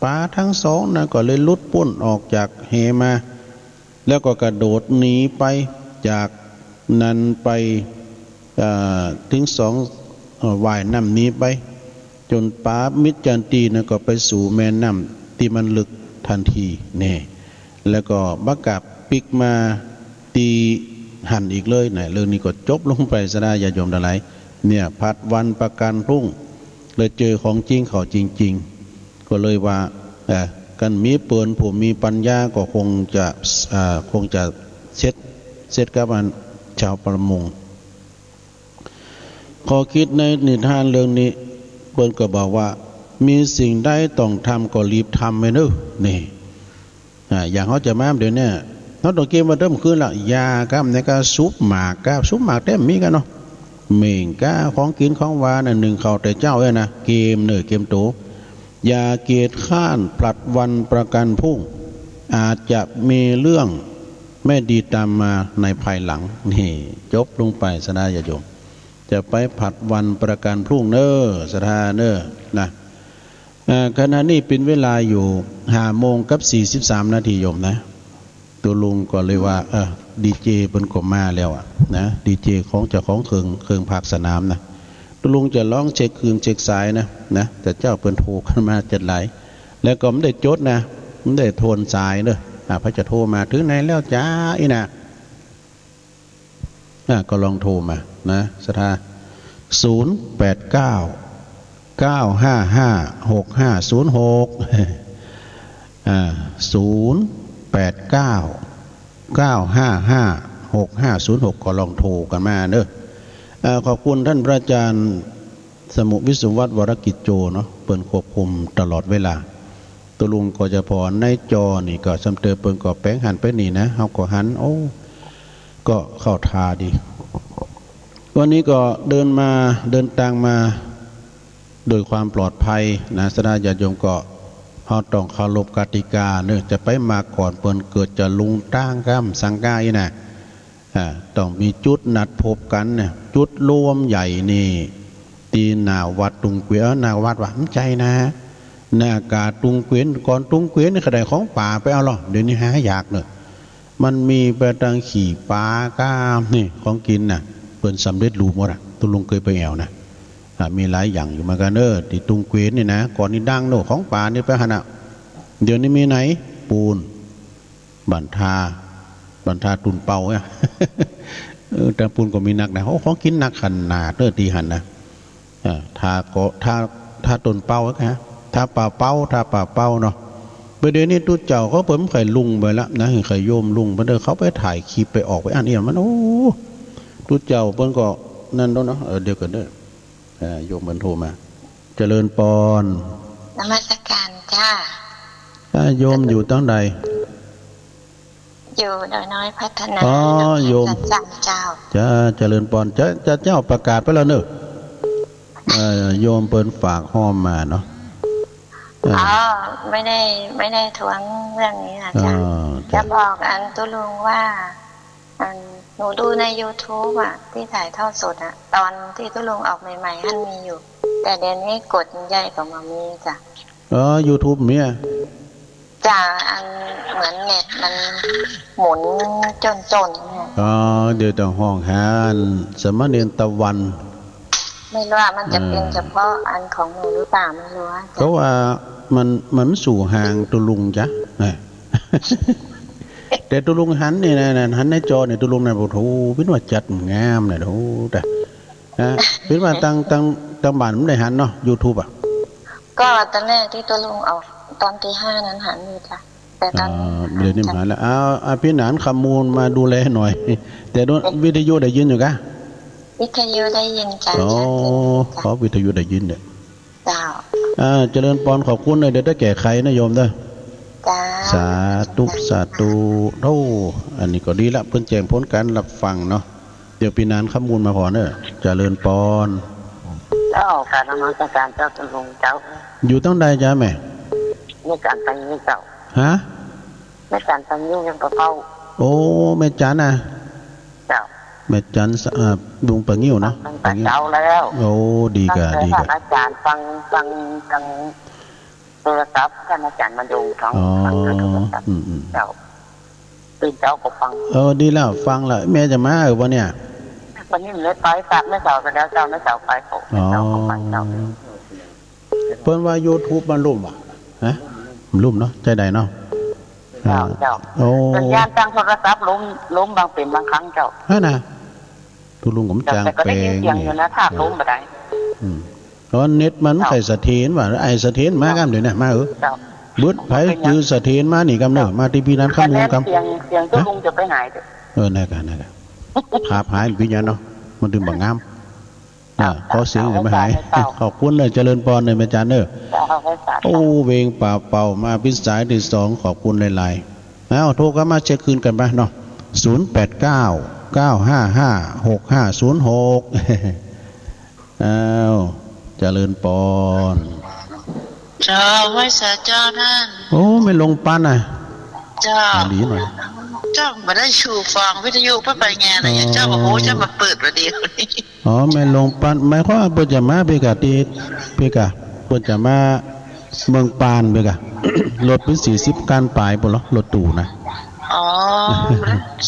ป๋าตึงสองนั้นก็เลยหลุดป๊นออกจากแหมา แล้วก็กระโดดหนีไปจากนั้นไป เอ่อ ตึงสอง เอ่อ ว่ายน้ำหนีไป จ๋นป๋ามิจฉันตีนั้นก็ไปสู่แม่น้ำตี้มันลึกตันทีแน่ แล้วก็บ่กล้าปิ๊กมาตี้หั้นอีกเลยนะ เรื่องนี้ก็จบลงไป ศรัทธาญาติโยมตังหลาย เนี่ย ผลัดวันประกั๋นพรุ่ง เลยเจอของจริงเข้าจริงๆ ก็เลยว่า เอ่อ คันมีเปิ้นผู้มีปัญญาก็คงจะ เอ่อ คงจะเสร็จ เสร็จกับอันชาวประมง ข้อคิดในนิทานเรื่องนี้ เปิ้นก็บอกว่า มีสิ่งใดต้องทำก็รีบทำไว้เน่อ นี่ อ่า อย่างเฮาจะมาเดี๋ยวนี้ เฮาต้องเกียมไว้เติมคืนละ ยาก้า เนี่ยก้า ซุปหมากก้า ซุปหมากแต๊บ่มีก้าเนาะ เม่งก้า ของกิ๋นของหวานน่ะ นึ่งข้าวแต่เจ๊าเนี่ยนะ เกียมเน่อ เกียมโต อย่าเกียจคร้าน ผลัดวันประกั๋นพรุ่ง อาจจะมีเรื่องไม่ดีตามมาในภายหลัง นี่ จบลงไป ศรัทธาญาติโยม จะไปผลัดวันประกั๋นพรุ่งเน่อ ศรัทธาเน่อ นะ เอ่อ ขณะนี้เป๋นเวลาอยู่ห้าโมงกับสี่สิบสามนาทีโยมนะ ตุ๊ลุงก็เลยว่า เออ ดีเจเปิ้นก็มาแล้วอะนะ ดีเจของเจ้าของเครื่อง เครื่องพากย์สนามนะ ตุ๊ลุงจะลองเช็คคลื่นเช็คสายนะ นะ แต่เจ๊าเปิ้นโทรกั๋นมาจัดหลาย แล้วก็บ่ได้จดนะ บ่ได้โทนสายเน่อ อ่า ใผจะโทรมา ถึงไหนแล้วจ๊ะ อี้นะ อ่ะ ก็ลองโทรมานะ ศรัทธา ศูนย์แปดเก้า เก้าห้าห้า หกห้าศูนย์หก อ่า ศูนย์แปดเก้า เก้าห้าห้า หกห้าศูนย์หก ก็ลองโทรกั๋นมาเน่อ อ่า ขอบคุณต้านพระอาจารย์สมุห์ วิศวัฒน์ วรกิจโจเนาะ เปิ้นควบคุมตลอดเวลา ตุ๊ลุงก็จะผ่อนในจอนี่ก็ซ้ำเติม เปิ้นก็แป๋งหันไปนี่นะ เฮาก็หัน โอ้ ก็เข้าท่าดี วันนี้ก็เดินมา เดินตางมาโดยความปลอดภัยนะ ศรัทธาญาติโยม ก็เฮาต้องเคารพกติกาเน่อ จะไปมาก่อนเปิ้น เกิดจะลุงตางก้า สังกาอี้นะ อ่า ต้องมีจุดนัดพบกั๋นเนี่ย จุดรวมใหญ่นี่ ตี้หน้าวัดตุงเกวียน เอ้อ หน้าวัดวะ บ่ใจ้นะ หน้ากาดตุงเกวียน ก่อนตุงเกวียนนี่เขาได้ของป่าไปเอาลอ เดี๋ยวนี้หายากเน่อ มันมีไปตังขี้ป๋าก้า นี่ ของกิ๋นน่ะ เปิ้นสำเร็จรูปหมดอะ ตุ๊ลุงเกยไปแอ่วนะ อ่า มีหลายอย่างอยู่เหมือนกั๋นเน่อ ตี้ตุงเกวียนนี่นะ ก่อนนี่ดังเน่อ ของป่านี่ไปหั้นน่ะ เดี๋ยวนี้มีไหน ปูน บ้านท่า บ้านท่าตุ่นเปาเนี่ย เออ ตางปูนก็มีนักนะ โอ้ ของกิ๋นนักขนาดเน่อ ตี้หั้นนะ เออ ท่าก็ ท่า ท่าตุ่นเปาอะ ท่าป่าเปา ท่าป่าเปาเนาะ บ่าเดี๋ยวนี้ตุ๊เจ้าเขาเปิ้นบ่ใค่ลุงไปละนะ ใค่โยมลุงไปเน่อ เขาไปถ่ายคลิป ไปออกไปอันเอี้ยมัน โอ้ ตุ๊เจ้าเปิ้นก็นั่นแล้วเนาะ เออ เดี๋ยวก่อนเน่อ อ่า โยมเปิ้นโทรมา เจริญปอน นมัสการจ้า อ่า โยมอยู่ตังใด อยู่ดอยน้อยพัฒนา อ๋อ นคร โยม หลวงพระจันทร์เจ้า จ้า เจริญปอน จ้า จ้า เจ้าประกาศไปแล้วเน่อ เอ่อ โยมเปิ้นฝากฮ้อมมาเนาะ อ่า อ๋อ ไม่ได้ ไม่ได้ท้วงเรื่องนี้นะจ๊ะ อ่า จ้ะ จะบอกอันตุ๊ลุงว่า อัน หนูดูในยูทูบอะ ตี้ถ่ายทอดสดอะ ตอนตี้ตุ๊ลุงออกใหม่ๆ หั้นมีอยู่ แต่เดี๋ยวนี้กดใหญ่ก็บ่มีจ้ะ อ๋อ ยูทูบมีอะ จ้ะ อันเหมือนเน็ตมันหมุนจ้นๆ เนี่ย อ๋อ เดี๋ยวต้องฮ้องหาอันสามเณรตะวัน ไม่รู้ว่ามันจะเป็น เออ เฉพาะอันของหนูหรือเปล่า ไม่รู้อะจ้ะ เพราะว่ามัน มันสู่ห่างตุ๊ลุงจ๊ะ นะ แต่ตุ๊ลุงหันนี่นะ หันในจอนี่ตุ๊ลุงนะ โอ้โห เปิ้นว่าจัดงามนะ โอ้โห แต่ ฮะ เปิ้นว่าตัง ตัง ตังบ้านบ่ได้หันเนาะ ยูทูบอะ ก็ตอนแรกตี้ตุ๊ลุงออกตอนตีห้านั้นหันอยู่จ้ะ แต่ตอนนี้ อ่า เดี๋ยวนี้บ่หันแล้ว เอา เอาพี่หนานคำมูลมาดูแลหน่อย แต่โน่นวิทยุได้ยินอยู่กะ วิทยุได้ยินจ้ะ อ๋อ จ้ะ ขอวิทยุได้ยินเน่อ เจ้า อ่า เจริญปอน ขอบคุณนะ เดี๋ยวจะแก้ไขนะโยมเน่อ เจ้า สาธุ สาธุ โอ้ อันนี้ก็ดีละ เปิ้นแจ้งผลการรับฟังเนาะ เดี๋ยวพี่หนานคำมูลมาผ่อเน่อ เจริญปอน เจ้า กราบนมัสการเจ้าตุ๊ลุงเจ้า อยู่ตังใดจ๊ะแม่ แม่จันทน์ตังเยียะเจ้า ฮะ แม่จันทน์ตังเยียะ เวียงป่าเป้า โอ้ แม่จันทน์นะ เจ้า แม่จันสะ อ่า ลุงปะงิ้วเนาะ ฟังตั้งแต่เช้าแล้ว โอ้ ดีก่ะ ตั้งแต่ ดีก่ะ ท่านอาจารย์ฟัง ฟัง ฟังโทรศัพท์ ท่านอาจารย์มาดูทั้ง อ๋อ ฟังทางโทรศัพท์ อืม อืม เจ้า ตื่นเช้าก็ฟัง เออ ดีแล้ว ฟังแล้ว แม่จะมา เออ วันเนี้ย วันนี้ไม่ได้ไป แม่สาวไปแล้วเจ้า แม่สาวไป อ๋อ แม่สาวก็ไปเจ้า เปิ้นว่ายูทูบมันลุ่มว่ะ ฮะ มันลุ่มเนาะ จะใดเนาะ เจ้า อ่า เจ้า โอ้ สัญญาณทางโทรศัพท์ล้ม ล้มบางเป็นบางครั้งเจ้า ฮะนะ ตุ๊ลุงก็บ่ เจ้า จ๋าง แต่ก็ได้ยินเสียงอยู่นะ แป๋ง ถ้าล้มบ่ได้ อืม เพราะเน็ตมัน เจ้า ใค่เสถียรว่ะ ไอ้เสถียรมา เจ้า กำเดียวเนี่ย มาเออ เจ้า บึด ไผจื้อเสถียรมานี่กำเนิด เจ้า มาตี้ปี้นันคำวงศ์กำ เสียง เสียงตุ๊ลุงจะไปหายเด้อ เออ นั่นก่ะ นั่นก่ะ ภาพหาย เป๋นหยังเนาะ มันตึงบ่งาม อ่า ขอเสียงจะบ่หาย เจ้า ขอบคุณเลย เจริญปอนเลย แม่จันเนอะ เจ้า สาธุ โอ้ เวงป่าเป่า มาเป๋นสายตี้สอง ขอบคุณหลายๆ เอ้า โทรกลับมาเช็คคืนกั๋นไปเนาะ ศูนย์แปดเก้า เก้าห้าห้า หกห้าศูนย์หก อ้าว เจริญปอน เจ้า ไหว้สาเจ้าต้าน โอ้ แม่หลวงปันน่ะ เจ้า หลีหน่อย เจ้าบ่ได้ชูฟังวิทยุไป ไปงานอะไร อ๋อ เจ้าบอก โอ้ เจ้ามาเปิดวันเดียว อ๋อ แม่หลวงปัน หมายความว่าเปิ้นจะมาเป๋นก่ะตี้ เป๋นก่ะ เปิ้นจะมาเมืองปานเป๋นก่ะ รถเป๋นสี่สิบคันป๋ายปู้นเหรอ รถตู้นะ อ๋อ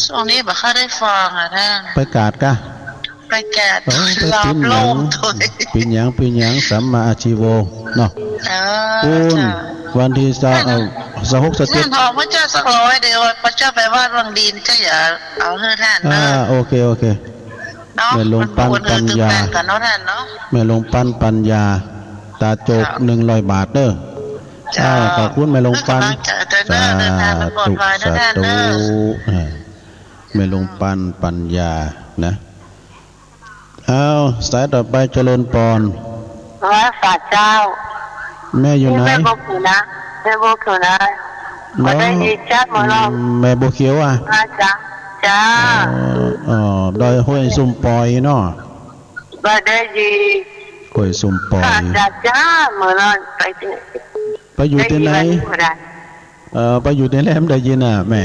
ช่วงนี้บ่ค่อยได้ฟังอะต้าน ไปกาดก่ะ ไปกาด เออ ไป รอบ เป๋นหยัง โลกโดย เป๋นหยัง เป๋นหยัง สัมมาอาชีโวเนาะ เออ ปู้น เจ้า วันตี้ซาว เอ่อ ซาวหก ซาวเจ็ด นั่น ทองพระเจ้าสักร้อยเดียว พระเจ้าไปวาดวังดีน เจ้าอย่าเอาหื้อต้านเนอะ อ่า โอเค โอเค เนาะ แม่หลวงปันปัญญา มันบ่ควรหื้อตึงแบ่งกั๋นเนาะต้านเนาะ แม่หลวงปันปัญญา ตาโจก เจ้า หนึ่งร้อยบาทเด้อ เจ้า อ่า ขอบคุณแม่หลวงปัน เพื่อกำลังใจเด้อ สาธุ เดินทางปลอดภัยนะ สาธุ ต้านเด้อ อ่า แม่หลวงปันปัญญานะ เอา สายต่อไป เจริญปอน ไหว้สาเจ้า แม่อยู่ไหน นี่แม่บัวเขียวนะ แม่บัวเขียวนะ บ่ได้ยินชัดหมดหรอก อืม แม่บัวเขียวอะ อาจ้ะ จ้า เอ่อ เอ่อ ดอยห้วยสุมปอยเนาะ บ่ได้ยิน ห้วยสุมปอย อาจ้ะ จ้า เมื่อนั้นไปที่ ไปอยู่ตี้ไหน ได้ยินบ่ได้ เอ่อ ไปอยู่ตี้ไหนบ่ได้ยินอะแม่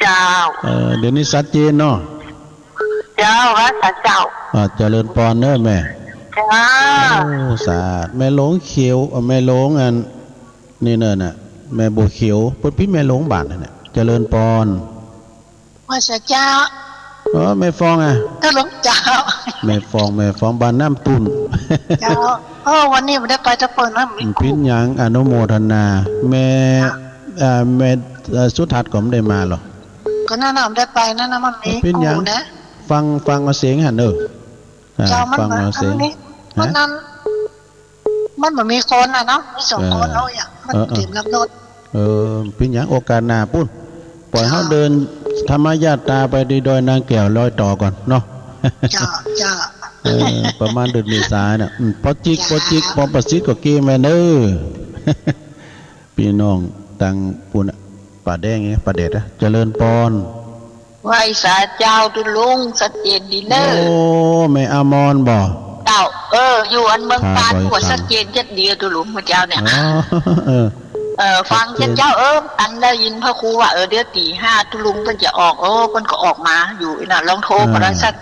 เจ้า เอ่อ เดี๋ยวนี้ชัดเจนเนาะ เจ้า ไหว้สาเจ้า อ่า เจริญปอนเนอะแม่ เจ้า โอ้ สาธุ แม่หลวงเขียว เอ่อ แม่หลวงอัน นี่เนอะน่ะ แม่บัวเขียว เปิ้นปี้แม่หลวงบ้านนั่นน่ะ เจริญปอน ไหว้สาเจ้า เออ แม่ฟองอะ ตุ๊ลุงเจ้า แม่ฟอง แม่ฟองบ้านน้ำตุ่น เจ้า เออ วันนี้บ่ได้ไปตะเปินนะ มี เป๋นหยัง อนุโมทนา แม่ เอ่อ แม่ เอ่อ สุทัศน์ก็บ่ได้มาเหรอ ก็นั่นน่ะ บ่ได้ไปนั่นน่ะ มันมี เป๋นหยัง ฟัง ฟังเอาเสียงหั้นเออ อ่า เจ้า มัน ฟังเอาเสียง มันนี่ ฮะ มันนั่น มันบ่มีคนน่ะเนาะ มีสองคน เออ เอาอย่าง มัน เออ เออ เตรียมรับรถ เออ เป๋นหยัง โอกาสหน้าปู้น ปล่อยเฮา เจ้า เดินธรรมยาตราไปตี้ดอยนางแก้วรอยต่อก่อนเนาะ เจ้า เจ้า เออ ประมาณเดือนเมษาน่ะ อืม ปอจิก เจ้า ปอจิก ปอประสิทธิ์ก็เกมแม่เนอ ปี้น้องตังปู้นน่ะ ป่าแดงไง ป่าแดดอะ เจริญปอน ไหว้สาเจ้าตุ๊ลุง ชัดเจนดีเนอะ โอ้ แม่อมรบ่ เจ้า เออ อยู่อันเมืองปาน ข้าบ่อย ชัดเจนจัดเดียวตุ๊ลุง เมื่อเจ้าเนี่ย อ๋อ เออ เออ ฟังจัดเจ้า ชัดเจน เออ อันได้ยินพระครูว่า เออ เดี๋ยวตีห้าตุ๊ลุงเปิ้นจะออก เออ เปิ้นก็ออกมาอยู่น่ะ ลองโทร อ่า ก็ได้ชัด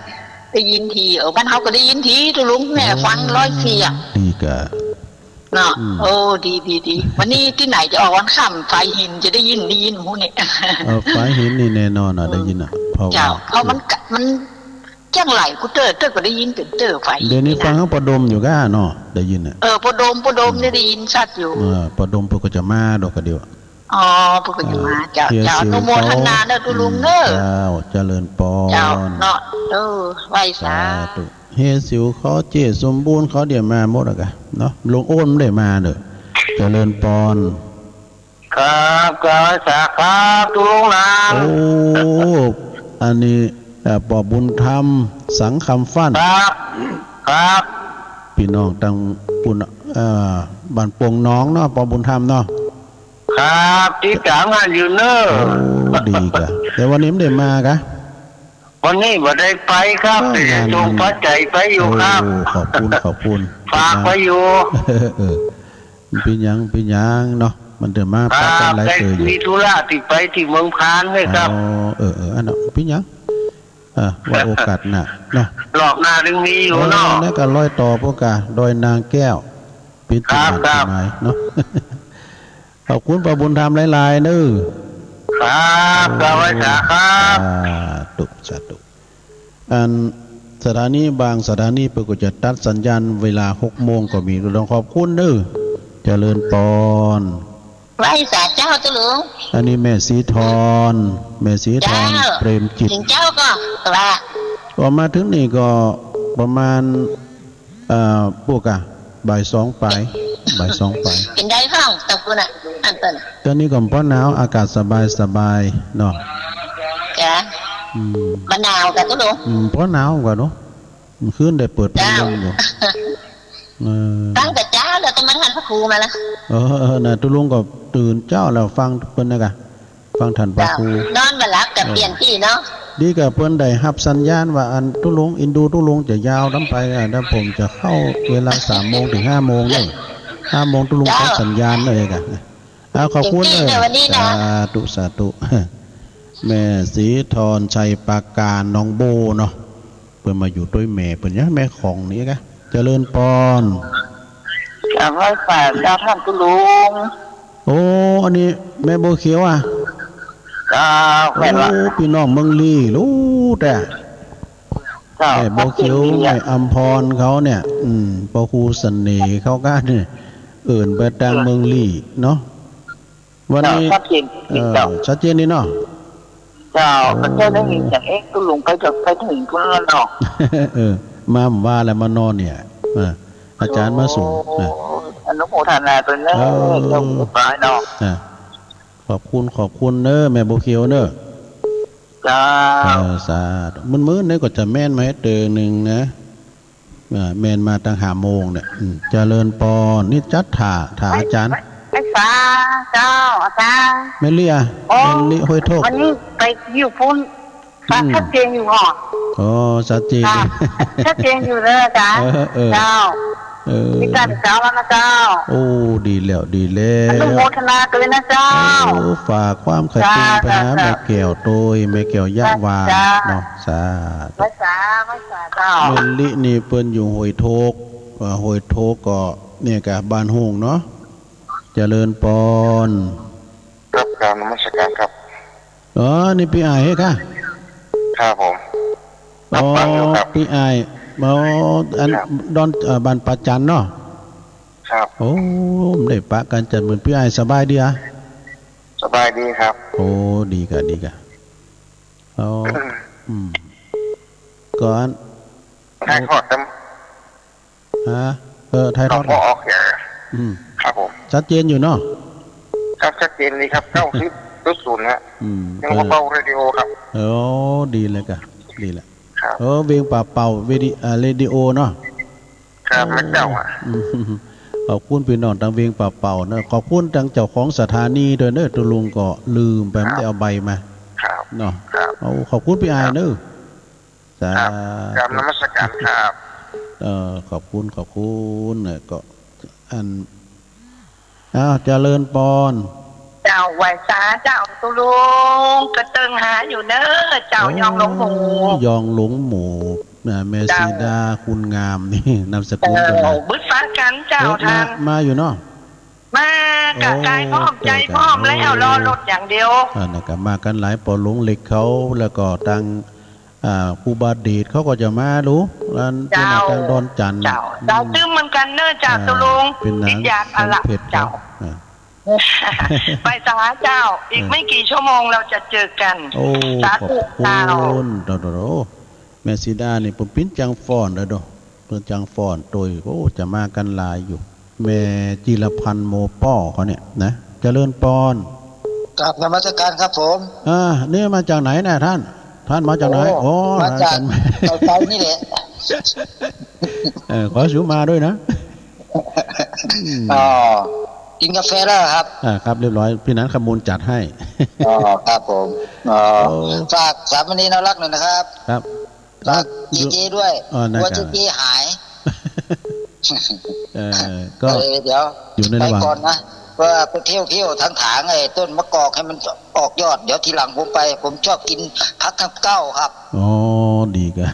ได้ยินที เออ บ้านเฮาก็ได้ยินทีตุ๊ลุง แม่ฟังร้อยเสียง ดีก่ะ เนาะ อืม โอ้ ดี ดี ดี วันนี้ตี้ไหนจะออกวันค่ำ ฝายหินจะได้ยิน ได้ยินฮู้เนี่ย เออ ฝายหินนี่แน่นอนอะ เออ ได้ยินอะ เพราะว่า เจ้า เพราะมันกะ มันจั่งไหลกูเต้อ เต้อก็ได้ยินเป๋นเต้อ ฝายหิน เดี๋ยวนี้ นี่นะ ฟังเฮาปอดมอยู่ก้าเนาะ ได้ยินอะ เออ ปอดม ปอดมเนี่ยได้ยินชัดอยู่ เออ ปอดมเปิ้นก็จะมาดอกกะเดียว อ๋อ เปิ้นก็จะมา เจ้า เจ้า อนุโมทนาเนอะตุ๊ลุงเนอะ เจ้า เจริญปอน เจ้า เนาะ เออ ไหว้สา สาธุ เฮยสิวเขา เจ๊สมบูรณ์เขา เดี๋ยวมาหมดอะกะเนาะ ลุงโอ้นบ่ได้มาเด้อ เจริญปอน ครับ กราบไหว้สาครับ ตุ๊ลุงหนาน โอ้ อันนี้ เอ่อ ปอบุญธรรม สังคำฟั่น ครับ ครับ ปี้น้องตังปู้น เอ่อ บ้านโป่งหนองเนาะ ปอบุญธรรมเนาะ ครับ ติดต๋ามหั้นอยู่เนอะ โอ้ ดีก่ะ แต่วันนี้บ่ได้มาก่ะ วันนี้บ่ได้ไปครับ เออ แต่จะส่งปัจจัยไปอยู่ครับ โอ้ ขอบคุณ ขอบคุณ ฝากไปอยู่ เออ เออ เป๋นหยัง เป๋นหยังเนาะ มันเดินมา ครับ ปะกั๋นหลายเตื้ออยู่ มีธุระตี้ไปตี้เมืองพานนี่ครับ อ๋อ เออ เออ อันนั้น เป๋นหยัง อ่ะ ไว้โอกาสหน้าเนาะ รอบหน้ายังมีอยู่เนาะ เออ แล้วก็รอยต่อปู้นก่า ดอยนางแก้ว ปิด ครับ จุดหมาย ครับ จุดหมายเนาะ ขอบคุณป้อบุญธรรมหลายๆ เน้อ ครับ สวัสดีครับ สาธุ สาธุ อันสถานีบางสถานีเปิ้นก็จะตัดสัญญาณเวลาหกโมงก็มี ต้องขอบคุณเน้อ เจริญปอน ไหว้สาเจ้าตุ๊ลุง อันนี้แม่ศรีธร แม่ศรีธร เจ้า เปรมจิต เถิงเจ้าก่อ ว่า ออกมาเถิงนี่ก็ประมาณ เอ่อ ปู้นก่า บ่ายสองป๋าย บ่ายสองป๋าย เป๋นใดพ่อง ตะปู้นน่ะ อันเปิ้นน่ะ ต๋นนี้ก็บ่หนาว อากาศสบายๆ เนาะ จ้ะ อืม บ่หนาวก่อตุ๊ลุง อืม บ่หนาวก่อเนาะ คืนได้เปิดพัดลมอยู่ เจ้า เออ ตั้งแต่เจ๊าแล้ว ต้องมาทันพระครูมาละ เออ เออ น่ะ ตุ๊ลุงก็ตื่นเจ๊าแล้ว ฟังเปิ้นนะก่า ฟังท่านพระครู เจ้า นอนบ่หลับก็เปลี่ยนตี้เนาะ เออ ดีก่าเปิ้นได้ฮับสัญญาณว่า อันตุ๊ลุง อินดูตุ๊ลุงจะยาวน้ำไปอ่ะ แล้วผมจะเข้าเวลาสามโมงเถิงห้าโมงเนี่ย ห้าโมงตุ๊ลุง เจ้า ตัดสัญญาณเลยก่า อ่า ขอบคุณ เจ๋งๆ เออ เลยวันนี้นะ สาธุ สาธุ แม่ศรีธร ชัยปราการ น้องโบเนาะ เปิ้นมาอยู่ตวยแม่เปิ้นเนี่ย แม่ของนี่ก่า เจริญปอน กราบไหว้สาเจ้าท่านตุ๊ลุง โอ้ อันนี้แม่บัวเขียวอ่ะ เจ้า โอ้ แม่นละ ปี้น้องเมืองลี้ ฮู้แต๊ เจ้า แม่บัวเขียว ชัดเจนดีอะ แม่อำพรเขาเนี่ย อืม ป้อครูเสน่ห์เขาก้าเนี่ย เอิ้นไปตางเมืองลี้เนาะ วันนี้ เจ้า ชัดเจน เออ เจ้า ชัดเจนดีเนาะ เจ้า เออ ก็เจ้าได้ยินเสียง เอ๊ะ ตุ๊ลุงไปจะไปเถิงพุ้นแล้วเนาะ เออ มาบ่าแล้วมานอนเนี่ย อ่ะ อาจ๋ารย์มาสูงนะ โอ้ อนุโมทนาตวยเน้อ เออ เจ้าผู้ตายเนาะ อ่ะ ขอบคุณ ขอบคุณเน้อ แม่บัวเขียวเน้อ เจ้า เออ สาธุ มื้อๆ นี่ก็จะแม่นมาหื้อเตื้อนึ่งนะ อ่า แม่นมาตั้งห้าโมงเนี่ย อืม เจริญปอน นี่จัดถ่า ถ่าอาจ๋ารย์ ไหว้ ไหว้สาเจ้า อาจ๋ารย์ แม่ลิอะ โอ้ แม่ลิห้วยโทก วันนี้ไปอยู่พุ้น ฟัง อืม ชัดเจนอยู่หรอ อ๋อ ชัดเจน ค่ะ ชัดเจนอยู่เน้ออาจ๋ารย์ เออ เออ เจ้า เออ มีการศึกษาแล้วนะเจ้า โอ้ ดีแล้ว ดีแล้ว อนุโมทนาตวยนะเจ้า โอ้ ฝากความขะเจ้งไปหา เจ้า แม่แก้วตวย แม่แก้วยะวา เจ้า เนาะ สาธุ ไหว้สา ไหว้สาเจ้า แม่ลินี่เปิ้นอยู่ห้วยโทก เอ่อ ห้วยโทกก็เนี่ยก่าบ้านฮุ่งเนาะ เจริญปอน ครับ กราบนมัสการครับ อ๋อ นี่ปี้อ้ายเฮ้ยก่า ครับผม อ๋อ รับฟังอยู่ครับ ปี้อ้าย อ๋อ อัน ครับ ดอน เอ่อ บ้านป่าจันเนาะ ครับ โอ้ บ่ได้ปะกั๋นจัดมื้อ ปี้อ้ายสบายดีอะ สบายดีครับ โอ้ ดีก่า ดีก่า อ๋อ อืม ก่อน ถ่ายทอดครับ ฮะ เออ ถ่ายทอด ก็ออกเสียง อืม ครับผม ชัดเจนอยู่เนาะ ครับ ชัดเจนดีครับ เก้าสิบจุดศูนย์ ฮะ อืม ยังบ่เบาเรดิโอครับ โอ้ ดีเลยก่า ดีเลย ครับ เออ เวียงป่าเป่า เวดิ อ่า เรดิโอเนาะ ครับ แม่เจ้าอะ อืม ขอบคุณปี้น้องตางเวียงป่าเป่าเนาะ ขอบคุณตางเจ้าของสถานีตวยเน้อ ตุ๊ลุงก็ลืมไป ครับ บ่ได้เอาใบมา ครับ เนาะ ครับ เอา ขอบคุณปี้อ้ายเน้อ สาธุ ครับ กราบนมัสการครับ เอ่อ ขอบคุณ ขอบคุณ เอ่อ ก็ อัน อ้าว เจริญปอน เจ้า ไหว้สาเจ้าตุ๊ลุง กระเติงหาอยู่เน้อเจ้า โอ้ ยองหลงหมู่ ยองหลงหมู่ อ่า แม่ เจ้า ศรีดา คุณงามนี่ นามสกุล เออ เปิ้นนะ บึดฟ้ากั๋นเจ้า เออ ท่าน มา มาอยู่เนาะ มา โอ้ กะกายพร้อม ใจพร้อมแล้ว รอรถอย่างเดียว อ่า นั่นก็มากั๋นหลาย ป้อหลวงเหล็กเขา แล้วก็ตาง อ่า ครูบาเดชเขาก็จะมาลูก อัน เจ้า เปิ้นมาตางดอนจันทน์ เจ้า อืม เจ้า ตึงเหมือนกั๋นเน้อเจ้า อ่า ตุ๊ลุง เปิ้นหนาง ติดยา สมเด็จ เจ้า เขา อ่า ไปสาเจ้า อีก เออ ไม่กี่ชั่วโมงเราจะเจอกัน โอ้ สาธุ ขอบคุณ เจ้า โดโดโด แม่ศรีดานี่เปิ้นปิ้นจังฟ้อนแล้วโด เปิ้นจังฟ้อนตวย โอ้ จะมากั๋นหลายอยู่ แม่จิรพันธ์ โมป้อเขาเนี่ยนะ เจริญปอน กราบนมัสการครับผม อ่า นี่มาจากไหนนะท่าน ท่านมาจากไหน โอ้ โอ้ มาจาก ท่าน ไกลๆ นี่แหละ เออ ขอสูมาด้วยนะ อืม อ๋อ กินกาแฟแล้วเหรอครับ อ่า ครับ เรียบร้อย ปี้หนางขมูลจัดให้ อ๋อ ครับผม อ๋อ โอ้ ฝากสามเณรน่ารักหน่อยนะครับ ครับ ฝาก อยู่ เจ๊ๆ ด้วย เออ นั่น กลัว ก็ เจ๊ๆ หาย เออ ก็ เออ เดี๋ยว อยู่ในระหว่าง ไปก่อนนะ ว่าไปเที่ยวๆ ถางๆ ไอ้ต้นมะกอกให้มันออกยอด เดี๋ยวทีหลังผมไป ผมชอบกินผักน้ำเก๊าครับ อ๋อ ดีกะ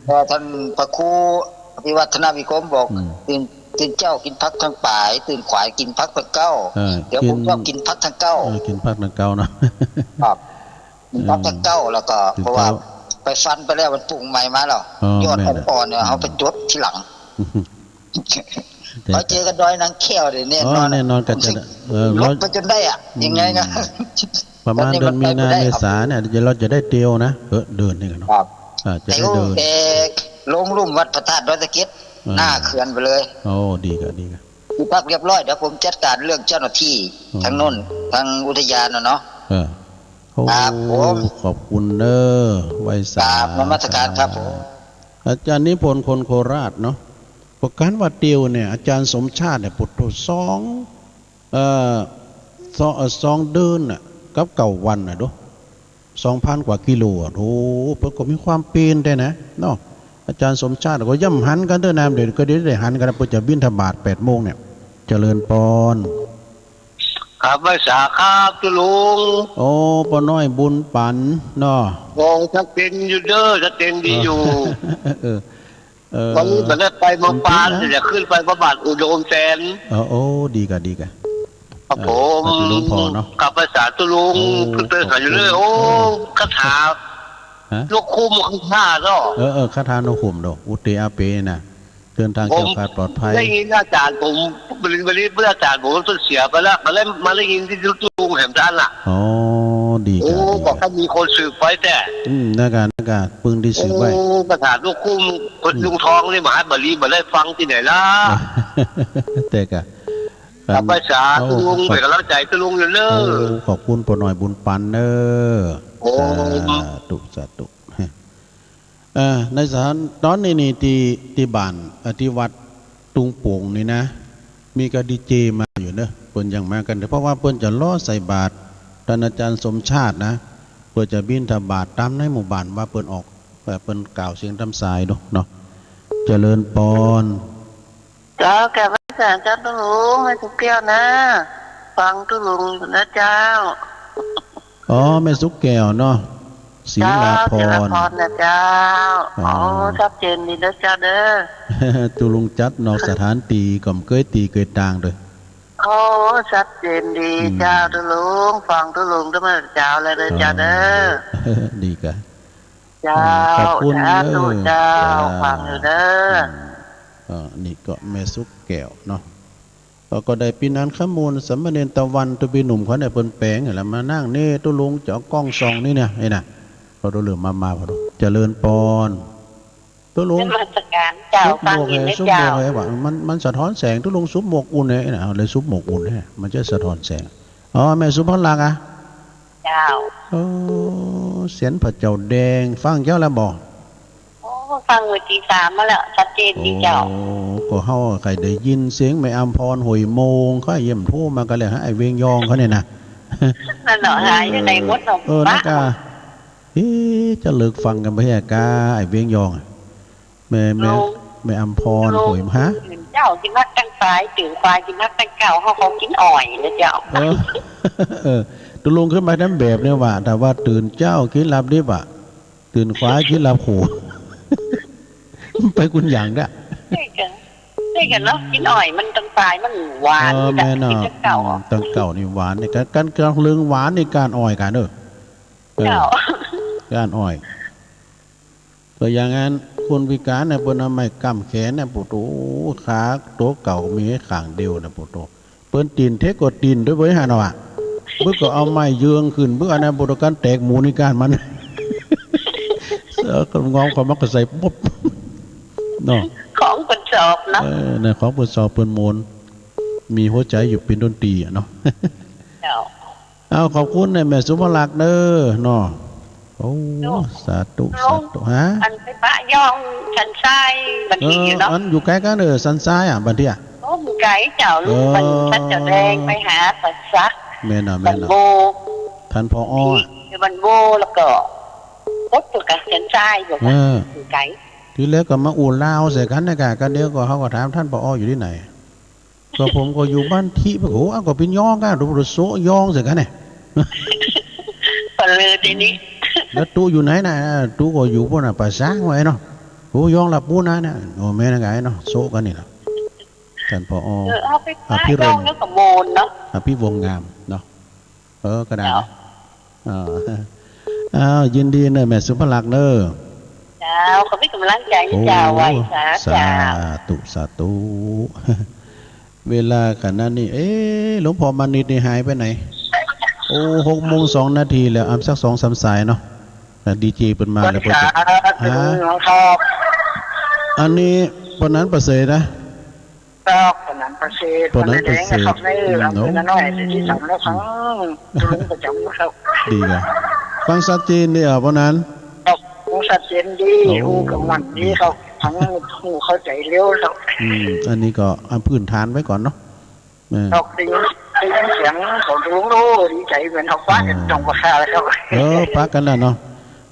ก็ต้านพระครูอภิวัฒนวิกรมบอก อืม ตื่น ตื่นเจ๊ากิ๋นผักตังป๋าย ตื่นขวายกิ๋นผักตังเก๊า เออ เดี๋ยวผม กิ๋น ชอบกิ๋นผักตังเก๊า เออ กิ๋นผักตังเก๊าเนาะ ครับ กิ๋นผักตังเก๊า แล้วก็ ตื่น เพราะว่า เก๊า ไปฟันไปแล้วมันปรุงใหม่มาแล้ว อ๋อ ยอด แม่นน่ะ อ่อนๆ เนี่ย อืม เอาไปจดทีหลัง แต่ พอเจอกับดอยนางแข้วเนี่ย แน่นอน อ๋อ แน่นอนก็จะ เออ ลดไปจนได้อะ อืม ยังไงก็ ประมาณเดือนมีนา เมษาเนี่ย เดี๋ยวเราจะได้เตียวนะ เออ เดือนนี้กันเนาะ ครับ อ่า จะได้เดิน เตียวแต่ลงลุ่มวัดพระธาตุดอยสะเก็ด อ่า หน้าเขื่อนไปเลย โอ้ ดีกะ ดีกะ ที่พักเรียบร้อย เดี๋ยวผมจัดการเรื่องเจ้าหน้าที่ อ๋อ ทางโน้น ทางอุทยานน่ะเนาะ เออ โอ้ ครับผม ขอบคุณเน้อ ไหว้สา กราบนมัสการครับผม อาจารย์นิพนธ์คนโคราชเนาะ ก็การว่าเตียวเนี่ย อาจารย์สมชาติเนี่ย ปุโต สอง เอ่อ สอง เอ่อ สองเดือนน่ะ กับเก้าวันน่ะดู สองพันกว่ากิโลอ่ะ โอ้ เปิ้นก็มีความเปียรแต๊นะ เนาะ อาจารย์สมชาติก็ย่ำหันกั๋นเต๊อะนะ เดี๋ยวก็ได้หันกั๋นนะ เปิ้นจะบิณฑบาตแปดโมงเนี่ย เจริญปอน ครับ ไหว้สาครับตุ๊ลุง โอ้ ป้อน้อยบุญปันเนาะ โอ้ ชัดเจนอยู่เน้อ ชัดเจนดีอยู่ เออ เออ วันนี้ก็ได้ไปเมืองปาน เดี๋ยวขึ้นไปพระบาทอุดมแสน เออ โอ้ ดีกะ ดีกะ ครับผม เออ สาธุหลวงพ่อเนาะ กราบไหว้สาตุ๊ลุง โอ้ ขึ้นไปหาอยู่เน้อ ขอบคุณ โอ้ คาถา ฮะ นกคุ้มคาถาเนาะ เออ เออ คาถานกคุ้มเนาะ อุตเตอาเปนะ เดินทางแคล้วคลาดปลอดภัย ผมได้ยินอาจารย์ผม วันนี้ วันนี้อาจารย์ผมเสียไปแล้ว มาได้ มาได้ยินที่ตุ๊ลุงแหมด้านล่ะ อ๋อ ดีกะ โอ้ ดีกะ บอกให้มีคนสืบไว้แต๊ อืม นั่นกะ นั่นกะ ปึงได้สืบไว้ โอ้ คาถานกคุ้ม คน อืม ลุงทองนี่มหาบาลีบ่ได้ฟังตี้ไหนล่ะ แต่กะ กราบไหว้สาตุ๊ลุง โอ้ ขอบ เป๋นก๋ำลังใจ๋ตุ๊ลุงอยู่เน้อ โอ้ ขอบคุณป้อน้อยบุญปันเน้อ โอ้ สาธุ สาธุ เอ่อ ในสถาน ต๋อนนี้นี่ตี้ ตี้บ้าน เอ่อ ตี้วัดตุงโป่งนี่นะ มีกะดีเจมาอยู่เน้อ เปิ้นยังมากั๋น เพราะว่าเปิ้นจะรอใส่บาตร ต้านอาจารย์สมชาตินะ เปิ้นจะบิณฑบาตต๋ามในหมู่บ้านว่าเปิ้นออก เอ่อ เปิ้นกล่าวเสียงต๋ามสายดูเนาะ เจริญปอน เจ้า กราบไหว้สาเจ้าตุ๊ลุง แม่สุกแก้วนะ ฟังตุ๊ลุงอยู่นะเจ้า อ๋อ แม่สุกแก้วเนาะ ศิลาพร เจ้า ศิลาพรนะเจ้า อ๋อ อ๋อ ชัดเจนดีนะเจ้าเน้อ ตุ๊ลุงจัดนอกสถานตี้ ก็บ่เกยตี้เกยตางเน้อ โอ้ ชัดเจนดี อืม เจ้าตุ๊ลุง ฟังตุ๊ลุงต๋ามเจ๊าเลยเน้อ เจ้าเน้อ อ๋อ ดีกะ เจ้า อืม ขอบคุณ สาธุ เน้อ เจ้า เจ้า ฟังอยู่เน้อ อืม อ่า นี่ก็แม่สุกแก้วเนาะ ก็ ก็ได้ปี้นันขมูล สามเณรตะวัน ตุ๊ปี้หนุ่มเขาเนี่ย เปิ้นแป๋งแล้วมานั่งนี่ ตุ๊ลุงจะเอาก้องส่องนี่เนี่ย นี่นะ เขาตุ๊ลุงมา มาพอดี เจริญปอน ตุ๊ลุง นมัสการเจ้า สุบหมวก ฟังอยู่นะ เจ้า สุบหมวกไอ้วะ มัน มันสะท้อนแสง ตุ๊ลุงสุบหมวกอุ่นเนี่ยนะ เอาเลยสุบหมวกอุ่นเนี่ย มันจะสะท้อนแสง อ๋อ แม่สุภลักษณ์อะ เจ้า โอ้ เสียงพระเจ้าแดง ฟังเจ้าแล้วบ่ โอ้ ฟังเมื่อตีสามมาแล้ว ชัดเจนดีเจ้า โอ้ ก็เฮาใค่ได้ยินเสียงแม่อำพร หอยโมง เขาเยี่ยมโทรมากั๋นแล้ว ไอ้เวียงยองเขาเนี่ยนะ นั่นเนาะ หายไปไหนหมดเนาะ เออ นั่นกะ เอ๊ะ จะเลิกฟังกั๋นไปแฮะกา ไอ้เวียงยองอะ แม่ แม่ แม่อำพร หอย ฮะ ตื่นเจ๊ากิ๋นผักตังป๋าย ตื่นขวายกิ๋นผักตังเก๊า เฮาก็กิ๋นอ้อยนะเจ้า เออ เออ ตุ๊ลุงขึ้นมาทำแบบเนี่ยว่า ถ้าว่าตื่นเจ๊ากิ๋นลาบดิบอะ ตื่นขวายกิ๋นลาบโข ไปคนละอย่างเน้อ ใช่จ้ะ ใช่จ้ะเนาะ กิ๋นอ้อยมันตังป๋ายมันหวาน เออ นี่จ้ะ แม่นเนาะ กิ๋นตังเก๊า อืม ตังเก๊านี่หวานนี่ การ การ การเรื่องหวานนี่ก้านอ้อยก้านเน้อ เออ เจ้า ก้านอ้อย ก็อย่างนั้น คนพิการเนี่ย เปิ้นเอาไม้ก้ำแขนเนี่ย ปูโต ขาโตเก่ามีแค่ข้างเดียวเนี่ย ปูโต เปิ้นตี๋นเต๊กก็ตี๋นตวย บ่หันเอาอะ เปิ้นก็เอาไม้เยืองขึ้น เปิ้นอันนั้น ปูโต ก้านแตกหมูนี่ก้านมัน เออ ก็งอมเขามันก็ใส่ปุ๊บ เนาะ ของเปิ้นชอบเนาะ เออ นั่นของเปิ้นชอบ เปิ้นโมน มีหัวใจ๋อยู่เป๋นดนตรีอะเนาะ เจ้า เอา ขอบคุณนะแม่สุภลักษณ์เน้อเนาะ โอ้ โอ้ สาธุ โยม สาธุ ฮะ อันไปปะยองสันทรายบันที เออ อยู่เนาะ อันอยู่ใก้กั๋น เออ สันทรายอะ บันทีอะ โอ้ มันไก๋เจ้า เออ ลูกมันสันเจ้าแดงไปหาป่าสัก แม่นเนาะ บ้าน แม่นเนาะ โบ ท่านผอ อะ อยู่บ้านโบ แล้วก็ โอ๊ย ตัวกะสันทรายบอกว่า เออ มันไก๋ ทีแรกก็มาอู้ลาวใส่กั๋นนะกะ กะเดี๋ยวก็เขาก็ถาม ท่านผอ อยู่ตี้ไหน ก็ผมก็อยู่บ้านทิ โอ้โห อ้าว ก็เป๋นยองกั๋น ดูโซะยองใส่กั๋นเนี่ย ก็เลยทีนี้ แล้วตุ๊อยู่ไหนน่ะ ตุ๊ก็อยู่ปู๊นน่ะ ป่าช้างว่าไอ้เนาะ โอ้ ย้องหลับปู๊นนะเนี่ย โอ้ แม่นกะไอ้เนาะ โซะกั๋นนี่แหละ ต้าน ผอ เออ เอาไป อภิรมย์ ย้องแล้วก็โมนเนาะ อภิวงศ์งามเนาะ เออ ก็ได้ เจ้า นะ อ่า อ้าว ยินดีเน่อ แม่สุภลักษณ์เน่อ เจ้า ขอเป๋นก๋ำลังใจ๋ โอ้ เจ้า ไหว้สา สา เจ้า ธุ สาธุ เวลาขนาดนี้ เอ๊ะ หลวงพ่อมานิตย์นี่หายไปไหน โอ้ หกโมงสองนาทีแล้ว เอาสักสองสามสายเนาะ อ่ะ ดีเจเปิ้นมาแล้ว เปิ้นจะ สาธุ ฮะ ครับ อันนี้ป้อหนานประเสริฐนะ ครับ ป้อหนานประเสริฐ ป้อหนานประเสริฐ ป้อหนานแดงนะครับ นี่ อืม อำเภอนาน้อย เนาะ ตี้สามแล้วครับ อืม ลุงประจ๋ำนะครับ ดีกะ ฟังชัดเจนดีอ่ะ ป้อหนาน ครับ ฟังชัดเจนดี โอ้ ฮู้กำมั่นดีครับ ฟังฮู้เข้าใจ๋เร็วครับ อืม อันนี้ก็เอาพื้นฐานไว้ก่อนเนาะ เออ ครับ ได้ยิน ได้ยินเสียงของลุง โอ้ ดีใจ๋เหมือนเขาปะกั๋น เออ ตรงกับข้าแล้วครับ เออ ปะกั๋นแล้วเนาะ